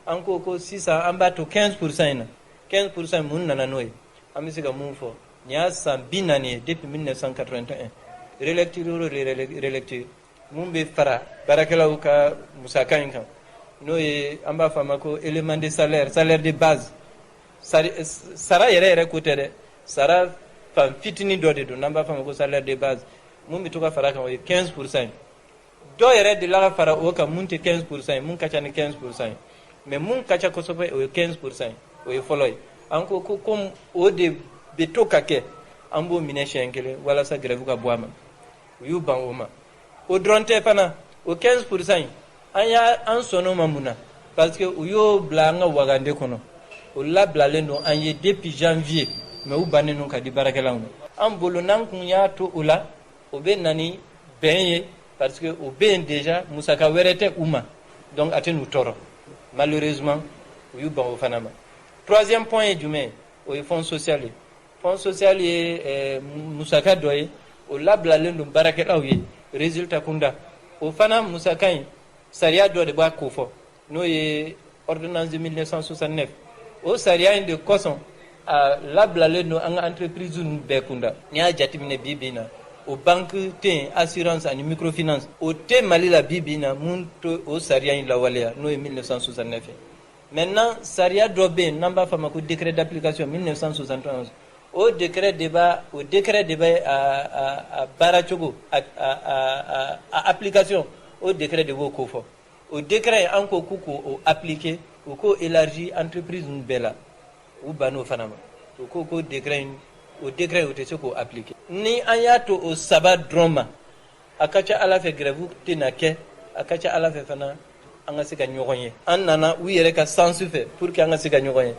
an ko ko sisan an b'a to 15% in na. 15%, mun nana n'o ye? An bɛ se ka mun fɔ? Nin y'a san 40 ye, depuis 1981, relecture o relecture mun bɛ fara baarakɛlaw ka musaka in kan, n'o ye an b'a fɔ a ma ko élément de salaire, salaire de base, sara yɛrɛ yɛrɛ ko tɛ dɛ. Sara fan fitinin dɔ de don n'an b'a fɔ a ma ko salaire de base. Mun bɛ to ka fara a kan, o ye 15% ye. Dɔw yɛrɛ delila ka fara o kan mun tɛ 15% ye, mun ka ca ni 15% ye, mais mun ka ca kosɛbɛ, o ye 15% ye. O ye fɔlɔ ye. An ko ko komi o de bɛ to ka kɛ, an b'o minɛ siɲɛ kelen walasa grève ka bɔ a ma. U y'u ban o ma. O dɔrɔn tɛ fana, o 15% in, an y'a an sɔnn'o ma. Mun na? Parce que u y'o bila an ka wagande kɔnɔ, o labilalen don an ye depuis janvier, mais u bannen don ka di baarakɛlaw ma. An bolo, n'an kun y'a to o la, o bɛ na ni bɛn ye, parce que o bɛ yen déjà, musaka wɛrɛ tɛ u ma, donc a tɛ n'u tɔɔrɔ. Malheureusement, u y'u ban o fana ma. Troisième point ye jumɛn ye? O ye fonds social ye. Fonds social ye musaka dɔ ye, o labilalen don baarakɛlaw ye résultat kunda. O fana musaka in, sariya dɔ de b'a ko fɔ, n'o ye ordonnance de 1969. O sariya in de kosɔn, a labilalen don an ka entreprise ninnu bɛɛ kunda. N'i y'a jateminɛ bi bi in na, o banque tɛ yen, assurance ani microfinance, o tɛ Mali la bi bi in na mun to o sariya in lawaleya, n'o ye 1969 ye. Maintenant, sariya dɔ bɛ yen n'an b'a fɔ a ma ko décret d'application 1971. O décret de bɛ a baara cogo, a application, o décret de b'o ko fɔ. O décret, an ko k'u k'o appliquer, u k'o élargi entreprise ninnu bɛɛ la. U bann'o fana ma. U ko ko décret in, o décret, u tɛ se k'o appliquer. Ni an y'a to o saba dɔrɔn ma, a ka ca Ala fɛ, grève tɛna kɛ. A ka ca Ala fɛ fana, an ka se ka ɲɔgɔn ye. An nana u yɛrɛ ka sens fɛ pour que an ka se ka ɲɔgɔn ye.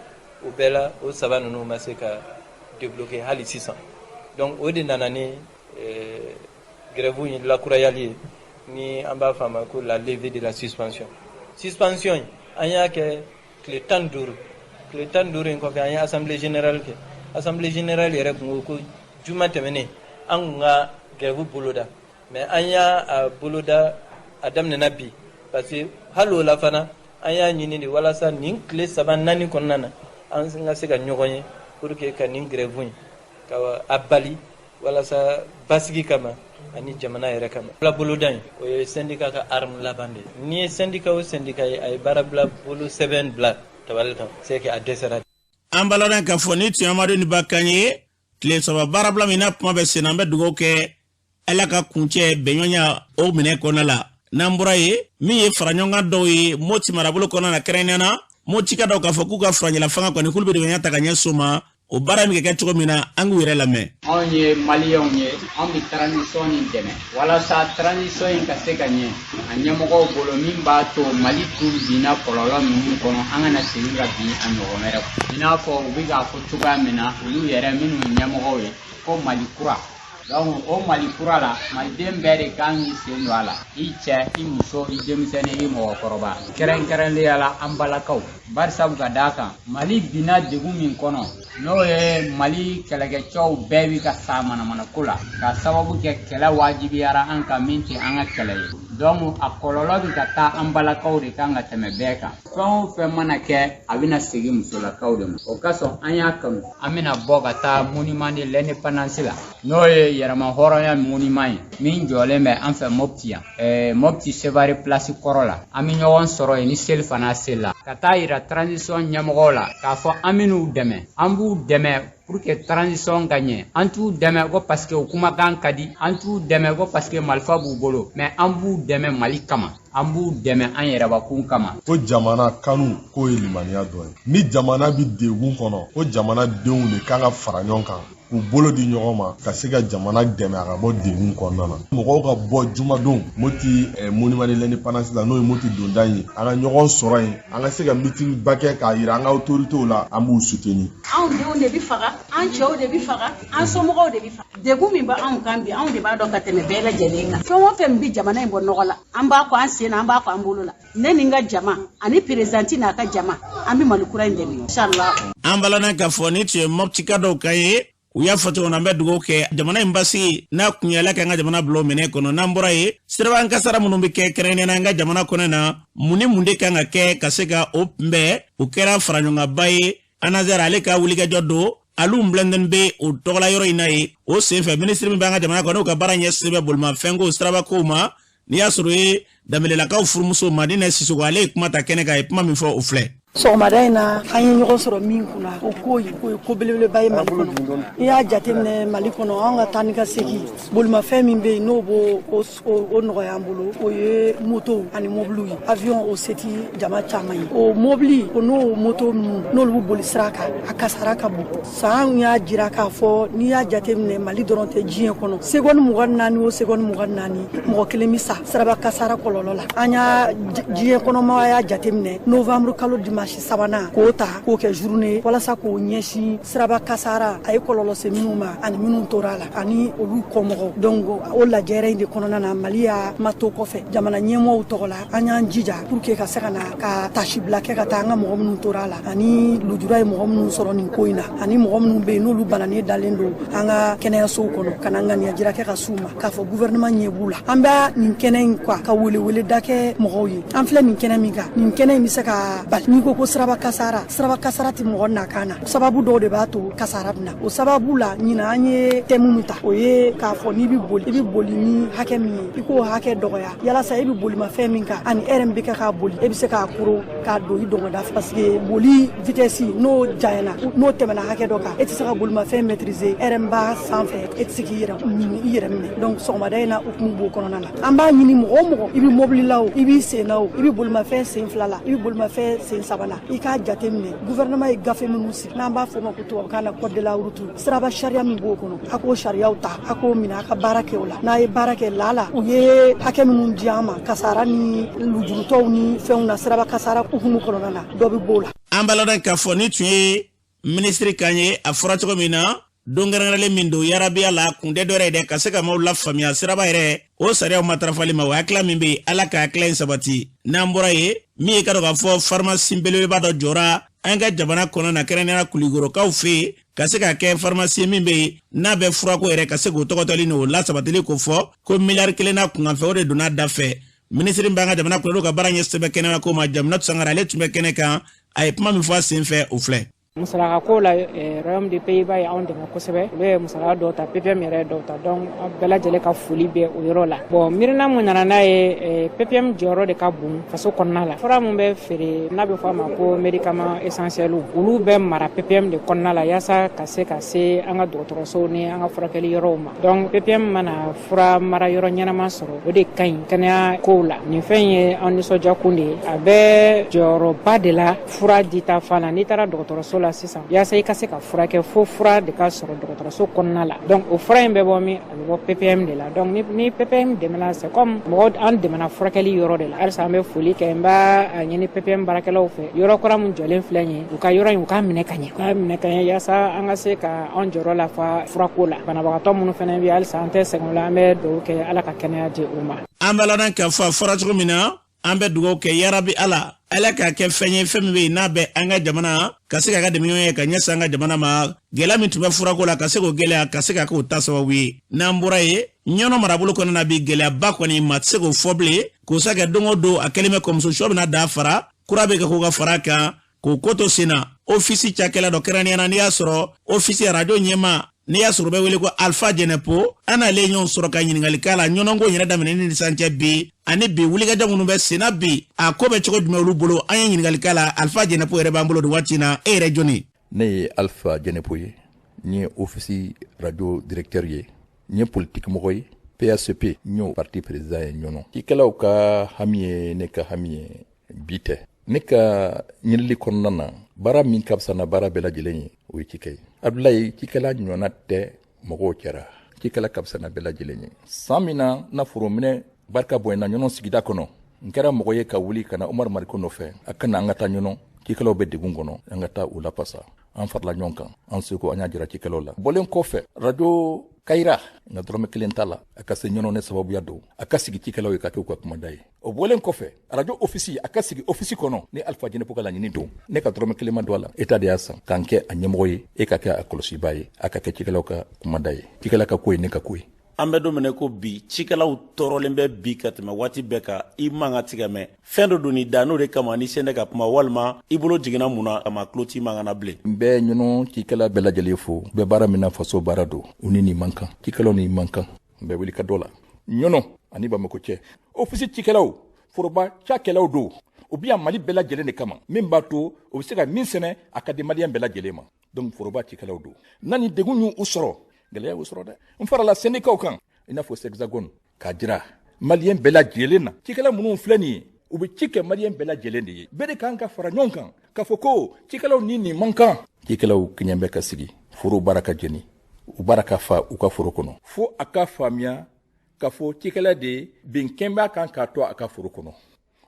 O bɛɛ la, o saba ninnu ma se ka débloquer hali sisan. Donc o de nana ni grève in lakurayali ye, ni an b'a fɔ a ma ko la levée de la suspension. Suspension in, an y'a kɛ tile 15. Tile 15 in kɔfɛ, an ye assemblée générale kɛ. Assemblée générale yɛrɛ tun ko ko juma tɛmɛnen, an kun ka grève boloda, mais an y'a boloda a daminɛna bi, parce que hali o la fana, an y'a ɲini de walasa nin tile 3 4 kɔnɔna na, an ka se ka ɲɔgɔn ye pour que ka nin grève in ka a bali, walasa basigi kama ani jamana yɛrɛ kama. Bila boloda in, o ye syndicat ka arme laban de ye. N'i ye syndicat o syndicat ye a ye baarabila bolo sɛbɛn bila tabali kan, c'est que a dɛsɛra. An balana k'a fɔ ni tun Amadu ni ba kan ye tile 3 baarabila min na, kuma bɛ sen na. An bɛ dugawu kɛ, Ala ka kuncɛ bɛnɲɔgɔnya o minɛ kɔnɔna la. N'an bɔra yen, min ye faraɲɔgɔnkan dɔw ye Moti marabolo kɔnɔna na, kɛrɛnkɛrɛnnenya na Motika dɔw k'a fɔ k'u ka furancɛla fanga kɔni, k'olu bɛ dɛmɛ ta ka ɲɛsin o ma, o baara min kɛ cogo min na, an k'u yɛrɛ lamɛn. Anw ye Maliyɛnw ye, anw bɛ transition nin dɛmɛ walasa transition in ka se ka ɲɛ a ɲɛmɔgɔw bolo, min b'a to Mali tun binna kɔlɔlɔ ninnu kɔnɔ, an kana segin ka bin a ɲɔgɔn wɛrɛ. I n'a fɔ u bɛ k'a fɔ cogoya min na, olu yɛrɛ minnu ye ɲɛmɔgɔw ye, ko Mali kura. Donc o Mali kura la, maliden bɛɛ de kan k'i sen don a la, i cɛ, i muso, i denmisɛnnin, i mɔgɔkɔrɔba, kɛrɛnkɛrɛnnenya la an balakaw. Barisabu ka d'a kan, Mali binna degun min kɔnɔ, n'o ye Mali kɛlɛkɛcɛw bɛɛ bi ka sa manamanako la, ka sababu kɛ kɛlɛ wajibiyara an kan min tɛ an ka kɛlɛ ye. Donc a kɔlɔlɔ bi ka taa an balakaw de kan ka tɛmɛ bɛɛ kan. Fɛn o fɛn mana kɛ, a bɛna segin musolakaw de ma. O kosɔn an y'a kanu, an bɛna bɔ ka taa monument de l'Indépendance la, n'o ye yɛrɛma hɔrɔnya monument ye min jɔlen bɛ an fɛ Mopti yan, Mopti Sevare place kɔrɔ la. An bɛ ɲɔgɔn sɔrɔ yen ni seli fana seli ka taa yira transition ɲɛmɔgɔw la k'a fɔ an bɛn'u dɛmɛ. An b'u dɛmɛ pour que transition ka ɲɛ. An t'u dɛmɛ ko parce que u kumakan ka di, an t'u dɛmɛ ko parce que marifa b'u bolo, mais an b'u dɛmɛ Mali kama, an b'u dɛmɛ an yɛrɛbakun kama. Ko jamana kanu, k'o ye limaniya dɔ ye. Ni jamana bi degun kɔnɔ, ko jamana denw de kan ka fara ɲɔgɔn kan k'u bolo di ɲɔgɔn ma ka se ka jamana dɛmɛ a ka bɔ degun kɔnɔna na. Mɔgɔw ka bɔ jumadon Moti monument de l'Indépendance la, n'o ye Moti donda ye, an ka ɲɔgɔn sɔrɔ yen, an ka se ka meeting ba kɛ k'a yira an ka autorités la an b'u soutenir. Anw denw de bi faga, an cɛw de bi faga, an somɔgɔw de bi faga. Degun min bɛ anw kan bi, anw de b'a dɔn ka tɛmɛ bɛɛ lajɛlen kan. Fɛn o fɛn bi jamana in bɔ nɔgɔ la, an b'a kɔ an sen na, an b'a kɔ an bolo la. Ne ni n ka jama ani président n'a ka jama, an bɛ Mali kura in dɛmɛ, inshallah. An balana k'a fɔ ni tun ye Mɔptika dɔw kan ye, u y'a fɔ cogo min na, an bɛ dugawu kɛ jamana in basigi n'a kun ye, Ala k'an ka jamana bila o minɛ kɔnɔ. N'an bɔra yen, sirabakan kasara minnu bɛ kɛ kɛrɛnkɛrɛnnenya an ka jamana kɔnɔ na, mun ni mun de kan ka kɛ ka se ka o kunbɛn? O kɛra faraɲɔgɔnkanba ye. Anazɛri ale ka wulikajɔ don alu bilɛnden bɛ o tɔgɔla yɔrɔ in na ye. O senfɛ, minisiri min b'an ka jamana kɔnɔ, n'o ka baara ɲɛsinnen bɛ bolimafɛnko sirabakow ma, n'i y'a sɔrɔ ye Danbelelakaw furumuso Madinɛ Sisoko, ale ye kuma ta kɛnɛ kan. A ye kuma min fɔ, o filɛ. Sɔgɔmada in na an ye ɲɔgɔn sɔrɔ min kunna, o ko ye ko ye ko belebeleba ye Mali kɔnɔ. N'i y'a jateminɛ, Mali kɔnɔ, an ka taa ni ka segin, bolimafɛn min bɛ yen n'o b'o o nɔgɔya an bolo, o ye motow ani mobiliw ye. Avion, o se ti jama caman ye. O mobili o n'o moto ninnu, n'olu bɛ boli sira kan, a kasara ka bon. San y'a jira k'a fɔ, n'i y'a jateminɛ, Mali dɔrɔn tɛ, diɲɛ kɔnɔ, seconde 24 o seconde 24, mɔgɔ kelen bɛ sa siraba kasara kɔlɔlɔ la. An y'a diɲɛ kɔnɔmaya y'a jateminɛ novembre kalo dimanche sabanan k'o ta k'o kɛ journée walasa k'o ɲɛsin siraba kasara a ye kɔlɔlɔ se minnu ma ani minnu tora a la ani olu kɔmɔgɔw. Donc o lajɛrɛ in de kɔnɔna na, Mali y'a ma to kɔfɛ. Jamana ɲɛmɔgɔw tɔgɔ la, an y'an jija pour que ka se ka na ka tasibila kɛ ka taa an ka mɔgɔ minnu tora a la ani lujura ye mɔgɔ minnu sɔrɔ nin ko in na ani mɔgɔ minnu bɛ yen n'olu bananen dalen don an ka kɛnɛyasow kɔnɔ, ka na ŋaniya jira kɛ ka s'u ma k'a fɔ gouvernement ɲɛ b'u la. An b'a nin kɛnɛ in quoi ka weleweleda kɛ mɔgɔw ye. An filɛ nin kɛnɛ min kan, nin kɛnɛ in bɛ se ka bali. N'i ko ko siraba kasara, siraba kasara tɛ mɔgɔ nakan na. Sababu dɔw de b'a to kasara bɛ na. O sababu la, ɲinan an ye thème min ta, o ye k'a fɔ n'i bɛ boli, i bɛ boli ni hakɛ min ye, i k'o hakɛ dɔgɔya, yalasa e bɛ bolimafɛn min kan ani e yɛrɛ min bɛ kɛ k'a boli, e bɛ se k'a koro k'a don i dɔngɔda fɛ, parce que boli vitesse n'o janyana, n'o tɛmɛna hakɛ dɔ kan, e tɛ se ka bolimafɛn maîtriser. E yɛrɛ min b'a sanfɛ, e tɛ se k'i yɛrɛ i yɛrɛ minɛ. Donc sɔgɔmada in na, o kun b'o kɔnɔna na. An b'a ɲini mɔgɔ o mɔgɔ, i bɛ mobili la o, i b'i sen na o, i bɛ bolimafɛn sen fila la, i bɛ bolimafɛn sen saba la, i k'a jate minɛ gouvernement ye gafe minnu sigi, n'an b'a fɔ o ma ko tubabukan na code de la route, siraba sariya min b'o kɔnɔ, a k'o sariyaw ta, a k'o minɛ, a ka baara kɛ o la. N'a ye baara kɛ la, u ye hakɛ minnu di an ma kasara ni lujurutɔw ni fɛnw na, siraba kasara hukumu kɔnɔna na, dɔ bɛ b'o la. An b'a ladɔn k'a fɔ ni tun ye minisiri kan ye. A fɔra cogo min na, don kɛrɛnkɛrɛnlen min don yarabiya la, kun tɛ dɔwɛrɛ ye dɛ, ka se ka maaw lafaamuya siraba yɛrɛ o sariyaw matarafali ma. O hakilila min bɛ yen, Ala ka hakilila in sabati. N'an bɔra yen, min ye ka dɔn k'a fɔ farimasi belebeleba dɔ jɔra an ka jamana kɔnɔ na, kɛrɛnkɛrɛnnenya Kulikɔrɔkaw fɛ yen, ka se ka kɛ farimasi min bɛ yen n'a bɛ furako yɛrɛ ka se k'o tɔgɔtɔli n'o lasabatili ko fɔ ko miliyari 1 n'a kunkanfɛ, o de donna da fɛ. Minisiri b'an ka jamana kɔnɔ ka baara ɲɛsin bɛ kɛnɛya ko ma, Jaminatu Sangare, ale tun bɛ kɛnɛ kan. A ye kuma min fɔ a sen fɛ, o filɛ. Musalaka ko la, Royaume des Pays-Bas ye anw dɛmɛ kosɛbɛ. Olu ye musaka dɔw ta, PPM yɛrɛ ye dɔw ta. Donc an bɛɛ lajɛlen ka foli bɛ o yɔrɔ la. Bon, miirina mun nana n'a ye, PPM jɔyɔrɔ de ka bon faso kɔnɔna la. Fura mun bɛ feere n'a bɛ fɔ a ma ko médicament essentiel, olu bɛ mara PPM de kɔnɔna la yaasa ka se ka se an ka dɔgɔtɔrɔsow ni an ka furakɛli yɔrɔw ma. Donc PPM mana fura mara yɔrɔ ɲɛnama sɔrɔ, o de ka ɲi kɛnɛya kow la. Nin fɛn ye an nisɔndiya kun de ye. A bɛ jɔyɔrɔba de la fura dita fan na. N'i taara dɔgɔtɔrɔso la sisan, yaasa i ka se ka furakɛ, fo fura de ka sɔrɔ dɔgɔtɔrɔso kɔnɔna la. Donc o fura in bɛ bɔ min? A bɛ bɔ PPM de la. Donc ni PPM dɛmɛna, c'est comme mɔgɔ an dɛmɛna furakɛli yɔrɔ de la. Halisa an bɛ foli kɛ. N b'a ɲini PPM baarakɛlaw fɛ, yɔrɔ kura min jɔlen filɛ nin ye, u ka yɔrɔ in, u k'a minɛ ka ɲɛ, u k'a minɛ ka ɲɛ, yaasa an ka se ka an jɔyɔrɔ lafa furako la. Banabagatɔ minnu fana bɛ, halisa an tɛ sɛgɛn o la, an bɛ dugawu kɛ, Ala ka kɛnɛya di u ma. An b'a ladɔn k'a fɔ a fɔra cogo min na, an bɛ dugawu kɛ, yarabi Ala, Ala k'a kɛ fɛn ye, fɛn min bɛ yen n'a bɛ an ka jamana ka se k'a ka dɛmɛ ye ka ɲɛsin an ka jamana ma. Gɛlɛya min tun bɛ furako la, ka se k'o gɛlɛya ka se ka k'o ta sababu ye. N'an bɔra yen, Ɲɔnɔ marabolo kɔnɔna na bi, gɛlɛyaba kɔni maa tɛ se k'o fɔ bilen, k'o sa kɛ don o don a kɛlen bɛ kɔmuso sɔ bɛna da fara kura bɛ kɛ k'o ka fara kan k'o ko to sen na. Ofisi cakɛla dɔ, kɛrɛnkɛrɛnnenya la n'i y'a sɔrɔ ofisi arajo ɲɛmaa, n'i y'a sɔrɔ u bɛ wele ko Alpha Jɛnɛpo, an n'ale ɲɔgɔn sɔrɔ ka ɲininkali k'a la Ɲɔnɔnko yɛrɛ daminɛ ni sisan cɛ bi ani bi wulikajɔ minnu bɛ senna bi, a ko bɛ cogo jumɛn olu bolo. An ye ɲininkali k'a la. Alpha Jɛnɛpo yɛrɛ b'an bolo nin waati in na. E yɛrɛ jɔni? Ne ye Alpha Jɛnɛpo ye, n ye ofisi radio directeur ye, n ye politique mɔgɔ ye, PACP, n y'o parti président ye Ɲɔnɔ. Cikɛlaw ka hami ye ne ka hami ye, bi tɛ. Ne ka ɲinili kɔnɔna na, baara min ka fisa na baara bɛɛ lajɛlen ye, o ye cikɛ ye. Abdulayi, cikɛla ɲɔgɔnna tɛ mɔgɔw cɛra. Cikɛla ka fisa na bɛɛ lajɛlen ye. San min na na forominɛ barika bonyana Ɲɔnɔ sigida kɔnɔ, n kɛra mɔgɔ ye ka wuli ka na Umar Mariko nɔfɛ, a ka na an ka taa Ɲɔnɔ, cikɛlaw bɛ degun kɔnɔ, an ka taa u lafasa. An farala ɲɔgɔn kan, an seko an y'a jira cikɛlaw la. Bɔlen kɔfɛ, radio Kayira, nka dɔrɔmɛ kelen t'a la, a ka se Ɲɔnɔ ne sababuya don, a ka sigi cikɛlaw ye ka kɛ u ka kumada ye. O bɔlen kɔfɛ, radio ofisi, a ka sigi ofisi kɔnɔ, ni Alpha Jɛnɛpo ka laɲini don, ne ka dɔrɔmɛ kelen ma don a la. État de y'a san k'an kɛ a ɲɛmɔgɔ ye, e ka kɛ a kɔlɔsibaa ye, a ka kɛ cikɛlaw ka kumada ye. Cikɛla ka ko ye ne ka ko ye. An bɛ don min ko bi, cikɛlaw tɔɔrɔlen bɛ bi ka tɛmɛ waati bɛɛ kan. I man ka tigɛ mɛn fɛn dɔ don da, n'o de kama ni sen ka kuma walima i bolo jiginna mun na, a ma tulo t'i man na bilen. N bɛ Ɲɔnɔ cikɛla bɛɛ lajɛlen fo. Bɛ baara min na, faso baara don. U ni nin man kan, cikɛlaw ni man kan. N bɛ wuli ka dɔ la Ɲɔnɔ ani Bamakɔ cɛ. Ofisi cikɛlaw, foroba cakɛlaw don. U bɛ yan Mali bɛɛ lajɛlen de kama, min b'a to u bɛ se ka min sɛnɛ, a ka di Maliyɛn bɛɛ lajɛlen ma. Donc foroba cikɛlaw don. N'a ni degun y'u sɔrɔ, gɛlɛya y'u sɔrɔ dɛ. N farala syndicats kan, i n'a fɔ Sexagone, k'a jira Maliyɛn bɛɛ lajɛlen na, cikɛla minnu filɛ nin ye, u bɛ ci kɛ Maliyɛn bɛɛ lajɛlen de ye. Bɛɛ de kan ka fara ɲɔgɔn kan k'a fɔ ko cikɛlaw ni nin man kan. Cikɛlaw kɛɲɛ bɛ ka sigi foro baara ka jeni, u baara ka fa u ka foro kɔnɔ, fo a ka faamuya k'a fɔ cikɛla de bin kɛn b'a kan k'a to a ka foro kɔnɔ.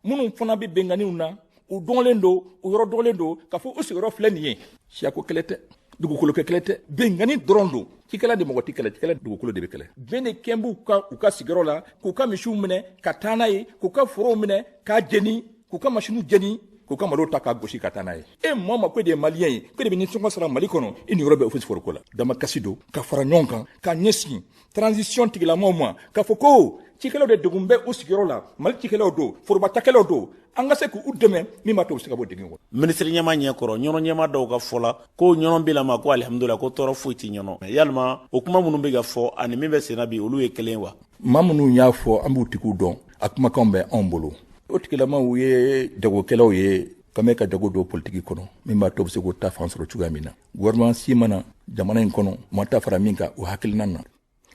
Minnu fana bɛ binkanniw na, u dɔnlen don, u yɔrɔ dɔnlen don k'a fɔ u sigiyɔrɔ filɛ nin ye. Siyako kɛlɛ tɛ, dugukolo kɛ kɛlɛ tɛ, binkanni dɔrɔn don. Cikɛla de mɔgɔ tɛ kɛlɛ, cikɛla dugukolo de bɛ kɛlɛ. Bɛn de kɛn b'u kan u ka sigiyɔrɔ la, k'u ka misiw minɛ ka taa n'a ye, k'u ka forow minɛ k'a jeni, k'u ka masiniw jeni, k'u ka malo ta k'a gosi ka taa n'a ye. E mɔgɔ ma ko e de ye Maliyɛn ye, ko e de bɛ nisɔngɔ sara Mali kɔnɔ, i niyɔrɔ bɛ office foroko la. Damakasi don ka fara ɲɔgɔn kan k'a ɲɛsin transition tigilamaw ma k'a fɔ ko cikɛlaw de degun bɛ u sigiyɔrɔ la. Mali cikɛlaw don, foroba cakɛlaw don, an ka se k'u dɛmɛ min b'a to u bɛ se ka bɔ degun kɔnɔ. Minisiri ɲɛma ɲɛkɔrɔ, Ɲɔnɔ ɲɛma dɔw ka fɔ la ko Ɲɔnɔ bilama ko alihamudulila, ko tɔɔrɔ foyi tɛ Ɲɔnɔ. Yalima o kuma minnu bɛ ka fɔ ani min bɛ senna bi, olu ye kelen wa? Maa minnu y'a fɔ, an b'u tigiw dɔn, a kumakanw bɛ anw bolo. O tigilamaw ye jagokɛlaw ye, kan bɛ ka jago don politiki kɔnɔ, min b'a to u bɛ se k'u ta fan sɔrɔ cogoya min na. Gouvernement si mana jamana in kɔnɔ, ma ta fara min kan o hakilina na,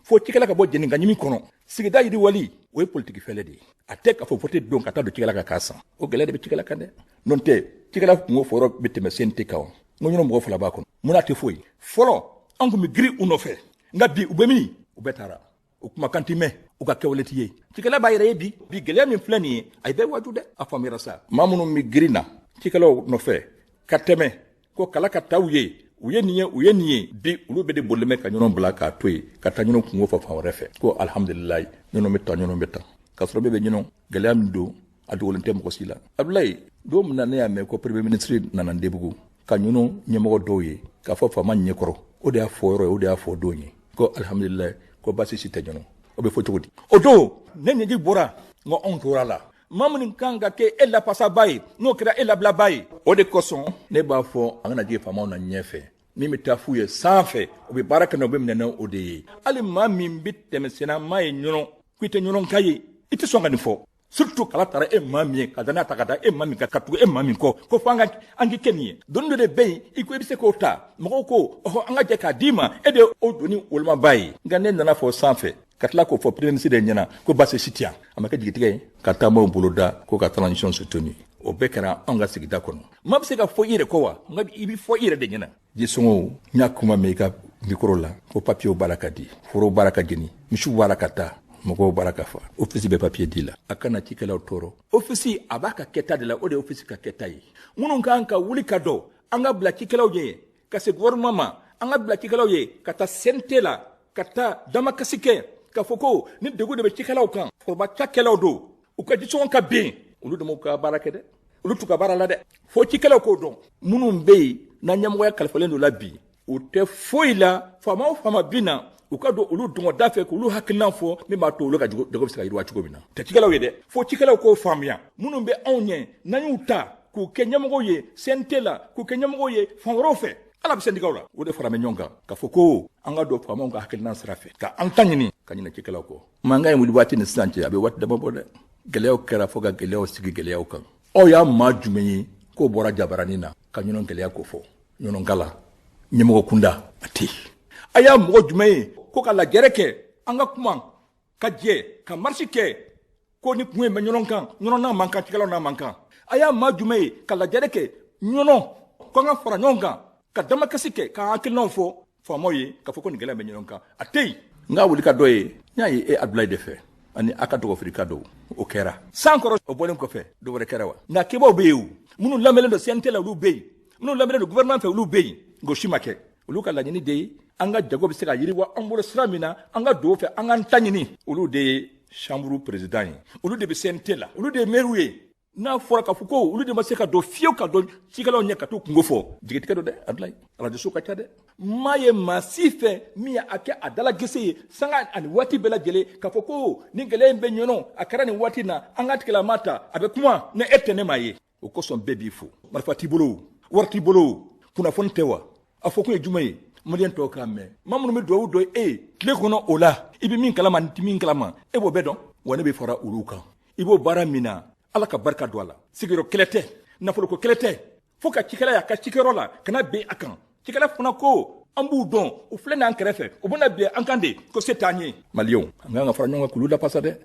fo cikɛla ka bɔ jeni ka ɲimi kɔnɔ. Sigida yiriwali, o ye politiki fɛlɛ de ye. A tɛ k'a fɔ vote don ka taa don cikɛla kan k'a san. O gɛlɛya de bɛ cikɛla kan dɛ. N'o tɛ, cikɛla kungo fɔyɔrɔ bɛ tɛmɛ CNT kan wa? N ko Ɲɔnɔ mɔgɔ fila b'a kɔnɔ. Mun n'a tɛ foyi? Fɔlɔ, an tun bɛ girin u nɔfɛ, nka bi u bɛ min? U bɛɛ taara. U kumakan ti mɛn, u ka kɛwale ti ye. Cikɛla b'a yɛrɛ ye bi. Bi gɛlɛya min filɛ nin ye, a ye bɛɛ waaju dɛ. A faamuyara sa. Maa minnu bɛ girin na cikɛlaw nɔfɛ ka tɛmɛ ko kala ka taa u ye, u ye nin ye, u ye nin ye, bi olu bɛɛ de bolilen bɛ ka Ɲɔnɔ bila k'a to yen, ka taa Ɲɔnɔ kungo fɔ fan wɛrɛ fɛ, ko alihamudulilayi, Ɲɔnɔ bɛ tan, Ɲɔnɔ bɛ tan, k'a sɔrɔ bɛɛ bɛ Ɲɔnɔ gɛlɛya min don, a dogolen tɛ mɔgɔ si la. Abulayi, don min na ne y'a mɛn ko premier ministre nana Ndebugu ka Ɲɔnɔ ɲɛmɔgɔ dɔw ye k'a fɔ faama ɲɛkɔrɔ, o de y'a fɔ yɔrɔ ye, o de y'a fɔ don ye ko alihamudulilayi, ko baasi si tɛ Ɲɔnɔ. O bɛ fɔ cogo di? O don ne ɲɛji bɔra, n ko anw tora la. Maa minnu kan ka kɛ e lafasaba ye, n'o kɛra e labilaba ye. O de kosɔn ne b'a fɔ, an kana jigin faamaw na ɲɛfɛ. Min bɛ taa f'u ye sanfɛ, u bɛ baara kɛ, u bɛ minɛ o de ye. Hali maa min bɛ tɛmɛ senna, maa ye Ɲɔnɔ ko i tɛ Ɲɔnɔ ka ye, i tɛ sɔn ka nin fɔ. Surtout kala taara e maa min ye, ka danaya ta ka da e maa min kan, ka tugu e maa min kɔ, ko fo an ka an k'i kɛ nin ye. Doni dɔ de bɛ yen, i ko i bɛ se k'o ta, mɔgɔw ko ɔhɔ, an ka jɛ k'a d'i ma, e de ye o doni wolomaba ye. Nka ne nana fɔ sanfɛ, ka tila k'o fɔ premier ministre de ɲɛna ko baasi si tɛ yan, a ma kɛ jigitigɛ ye ka taamaw boloda ko ka transition soutenir. O bɛɛ kɛra anw ka sigida kɔnɔ. Maa bɛ se ka fɔ i yɛrɛ kɔ wa? Nka i bɛ fɔ i yɛrɛ de ɲɛna. Jisɔngɔw, n y'a kuma mɛn i ka micro la ko papiyew b'a la ka di, forow b'a la ka jeni, misiw b'a la ka taa, mɔgɔw b'a la ka fa. Office bɛ papiye di la, a kana cikɛlaw tɔɔrɔ. Office a b'a ka kɛta de la, o de ye office ka kɛta ye. Minnu kan ka wuli ka dɔn, an ka bila cikɛlaw ye ka se gouvernement ma, an ka bila cikɛlaw ye ka taa CNT la, ka taa damakasi kɛ k'a fɔ ko ni degun de bɛ cikɛlaw kan, foroba cakɛlaw don, u ka jisɔngɔ ka bin. Olu de m'u ka baara kɛ dɛ, olu t'u ka baara la dɛ. Fo cikɛlaw k'o dɔn. Minnu bɛ yen n'a ɲɛmɔgɔya kalifalen don la bi, u tɛ foyi la. Faama o faama bi na, u ka don olu dɔngɔda fɛ k'olu hakilina fɔ, min b'a to olu ka jago bɛ se ka yiriwa cogo min na. Tɛ cikɛlaw ye dɛ, fo cikɛlaw k'o faamuya. Minnu bɛ anw ɲɛ, n'an y'u ta k'u kɛ ɲɛmɔgɔw ye CNT la, k'u kɛ ɲɛmɔgɔw ye fan wɛrɛw fɛ, ala bɛ sɛndikaw la, o de fara bɛ ɲɔgɔn kan k'a fɔ ko an ka don faamaw ka hakilina sira fɛ, ka an ta ɲini ka ɲinɛ cikɛlaw kɔ. Mankan in wuli waati ni sisan cɛ, a bɛ waati dama bɔ dɛ. Gɛlɛyaw kɛra fo ka gɛlɛyaw sigi gɛlɛyaw kan. Aw y'a maa jumɛn ye k'o bɔra jabaranin na ka Ɲɔnɔ gɛlɛya ko fɔ Ɲɔnɔkala ɲɛmɔgɔ kunda? A tɛ. A y'a mɔgɔ jumɛn ye ko ka lajɛrɛ kɛ, an ka kuma ka jɛ ka marche kɛ ko ni kun ye bɛ Ɲɔnɔ kan, Ɲɔnɔ n'a man kan, cikɛlaw n'a man kan? A y'a maa jumɛn ye ka lajɛrɛ kɛ Ɲɔnɔ ko an ka fara ɲɔgɔn kan ka damakasi kɛ k'an hakilinaw fɔ faamaw ye k'a fɔ ko nin gɛlɛya bɛ ɲɔgɔn kan? A tɛ yen. N ka wuli ka dɔ ye, n y'a ye e Abudulayi de fɛ ani a ka dɔgɔfirika dɔw. O kɛra san kɔrɔ. O bɔlen kɔfɛ, dɔ wɛrɛ kɛra wa? Nka kɛbaaw bɛ yen o. Minnu lamɛnlen don CNT la, olu bɛ yen. Minnu lamɛnlen don gouvernement fɛ, olu bɛ yen. Nka o si ma kɛ. Olu ka laɲini de ye an ka jago bɛ se ka yiriwa an bolo sira min na, an ka don fɛ, an k'an ta ɲini. Olu de ye chambre président ye, olu de bɛ CNT la, olu de ye maire ye. N'a fɔra k'a fɔ ko olu de ma se ka don fiyewu ka don cikɛlaw ɲɛ ka t'u kungo fɔ, jigitigɛ don dɛ. Abudulayi, arajoso ka ca dɛ. Maa ye maa si fɛ min ye a kɛ a dala gese ye sanga ani waati bɛɛ lajɛlen k'a fɔ ko ni gɛlɛya in bɛ Ɲɔnɔ, a kɛra nin waati na, an ka tigilama ta, a bɛ kuma ni e tɛ ne maa ye. O kosɔn bɛɛ b'i fo. Marifa t'i bolo, wari t'i bolo, kunnafoni tɛ wa? A fɔ kun ye jumɛn ye? Maliyɛn tɔw k'a mɛn. Maa minnu bɛ dugawu dɔ e ye tile kɔnɔ, o la i bɛ min kalama ni tɛ min kalama, e b'o bɛɛ dɔn wa? Ne bɛ fara olu kan. I b'o baara min na, Ala ka barika don a la. Sigiyɔrɔ kɛlɛ tɛ, nafoloko kɛlɛ tɛ, fo ka cikɛla y'a ka cikɛyɔrɔ la ka na bin a kan. Cikɛla fana ko an b'u dɔn, u filɛ n'an kɛrɛfɛ, u bɛna bin an kan de, ko se t'an ye. Maliyɛnw, an kan ka fara ɲɔgɔn kan k'olu lafasa dɛ.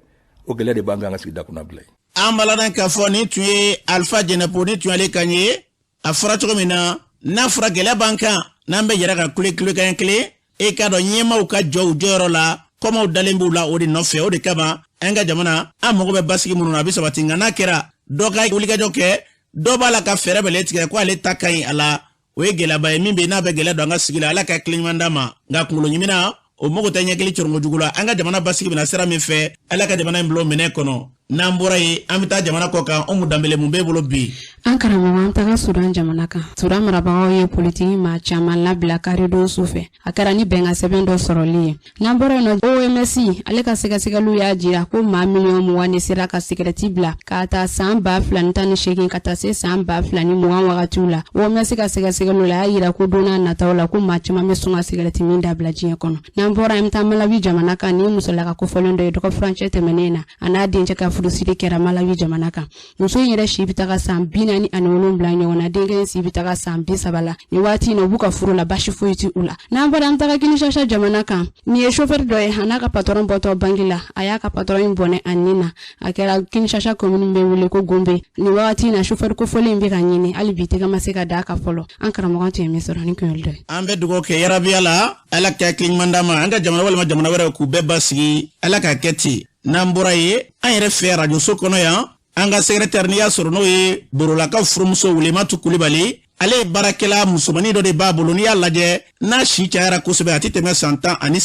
O gɛlɛya de b'an kan an ka sigida kɔnɔ Abulayi. An b'a ladɔn k'a fɔ nin tun ye Alifa Jɛnɛpo, nin tun y'ale kan ye. A fɔra cogo min na, n'a fɔra gɛlɛya b'an kan, n'an bɛ jɛra ka kule kulekan kelen, e k'a dɔn ɲɛmaaw ka jɔ u jɔyɔrɔ la, kɔmaw dalen b'u la o de nɔfɛ. O de kama an ka jamana, an mago bɛ basigi minnu na, a bɛ sabati. Nka n'a kɛra dɔ ka wulikajɔ kɛ, dɔ b'a la ka fɛɛrɛ bɛɛ tigɛ ko ale ta ka ɲi a la, o ye gɛlɛyaba ye min bɛ n'a bɛ gɛlɛya don an ka sigi la. Ala ka hakili ɲuman d'an ma. Nka kunkolo ɲimina o mago tɛ ɲɛkili coronko jugu la. An ka jamana basigi bɛna sira min fɛ, Ala ka jamana in bila o minɛ kɔnɔ. N'an bɔra yen, an bɛ taa jamana kɔ kan. Umu Danbele, mun b'e bolo bi? An karamɔgɔ, an taga Sudan jamana kan. Sudan marabagaw ye politiki maa caman labila karidon su fɛ, a kɛra ni bɛnkan sɛbɛn dɔ sɔrɔli ye. N'an bɔra yen nɔ, OMS ale ka sɛgɛsɛgɛliw y'a jira ko maa miliyɔn 20 de sera ka sigɛrɛti bila k'a ta san 2018 ka taa se san 2020 wagatiw la. OMS ka sɛgɛsɛgɛliw la y'a jira ko don n'a nataw la, ko maa caman bɛ sɔn ka sigɛrɛti min dabila diɲɛ kɔnɔ. N'an bɔra, an bɛ taa Malawi jamana kan. Ni musolaka kofɔlen dɔ ye dɔgɔ furancɛ tɛmɛnen na, a n'a dencɛ ka furusiri kɛra Malawi jamana kan. Muso in yɛrɛ si bɛ taga san 47 ɲɔgɔn na, denkɛ in si bɛ taga san 30 la. Nin waati in na, u b'u ka furu la, basi foyi tɛ u la. N'an bɔra, an bɛ taga Kinshasa jamana kan. Nin ye chauffeur dɔ ye, a n'a ka patɔrɔn bɔtɔ banki la, a y'a ka patɔrɔn in bɔnɛ a ni na. A kɛra Kinshasa commune bɛ wele ko Gombe. Nin wagati in na, chauffeur kofɔlen in bɛ ka ɲini hali bi, tɛgɛ ma se ka d'a kan fɔlɔ. An karamɔgɔ tun ye min sɔrɔ ni kunyɔli dɔ ye. An bɛ dugawu kɛ yarabiya la, Ala ka hakili ɲuman d'an ma, an ka jamana walima jamana wɛrɛw k'u bɛɛ basigi. Ala k'a kɛ ten. N'an bɔra yen, an yɛrɛ fɛ arajoso kɔnɔ yan, an ka secrétaire, n'i y'a sɔrɔ n'o ye Borolakaw furumuso Wulematu Kulibali, ale ye baarakɛla musomannin dɔ de b'a bolo. N'i y'a lajɛ, n'a si cayara kosɛbɛ, a tɛ tɛmɛ san 13,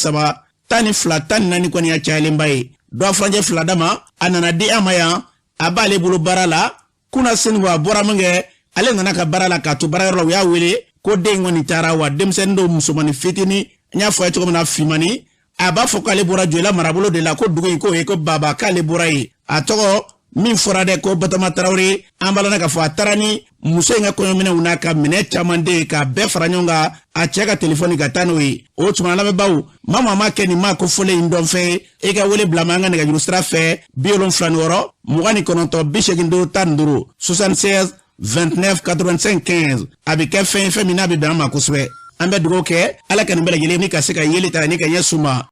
12, 14 kɔni y'a cayalenba ye. Dɔ furancɛ fila dama, a nana di an ma yan, a b'ale bolo baara la. Kunna sini a bɔra min kɛ, ale nana ka baara la k'a to baarayɔrɔ la, u y'a wele ko den in kɔni taara wa. Denmisɛnnin dɔw, musomannin fitinin, n y'a fɔ a ye cogo min na, finmani, a b'a fɔ k'ale bɔra Joyila marabolo de la, ko dugu in k'o ye ko Baba, k'ale bɔra yen. A tɔgɔ min fɔra dɛ, ko Batoma Tarawele. An b'a lɔn k'a fɔ a taara ni muso in ka kɔɲɔminɛw n'a ka minɛ caman de ye, k'a bɛɛ fara ɲɔgɔn kan, a cɛ ka telefɔni, ka taa n'o ye. O tuma, lamɛnbaaw, maa maa ma kɛ nin maa ko fɔlen in dɔn fɛn ye, e ka wele bila ma an ka nɛgɛjuru sira fɛ: 76 29 85 15, 76 29 85 15. A bɛ kɛ fɛn ye, fɛn min n'a bɛ bɛn an ma kosɛbɛ. An bɛ dugawu kɛ, Ala ka nin bɛɛ lajɛlen ni ka se ka yeli ta ni ka ɲɛ suma.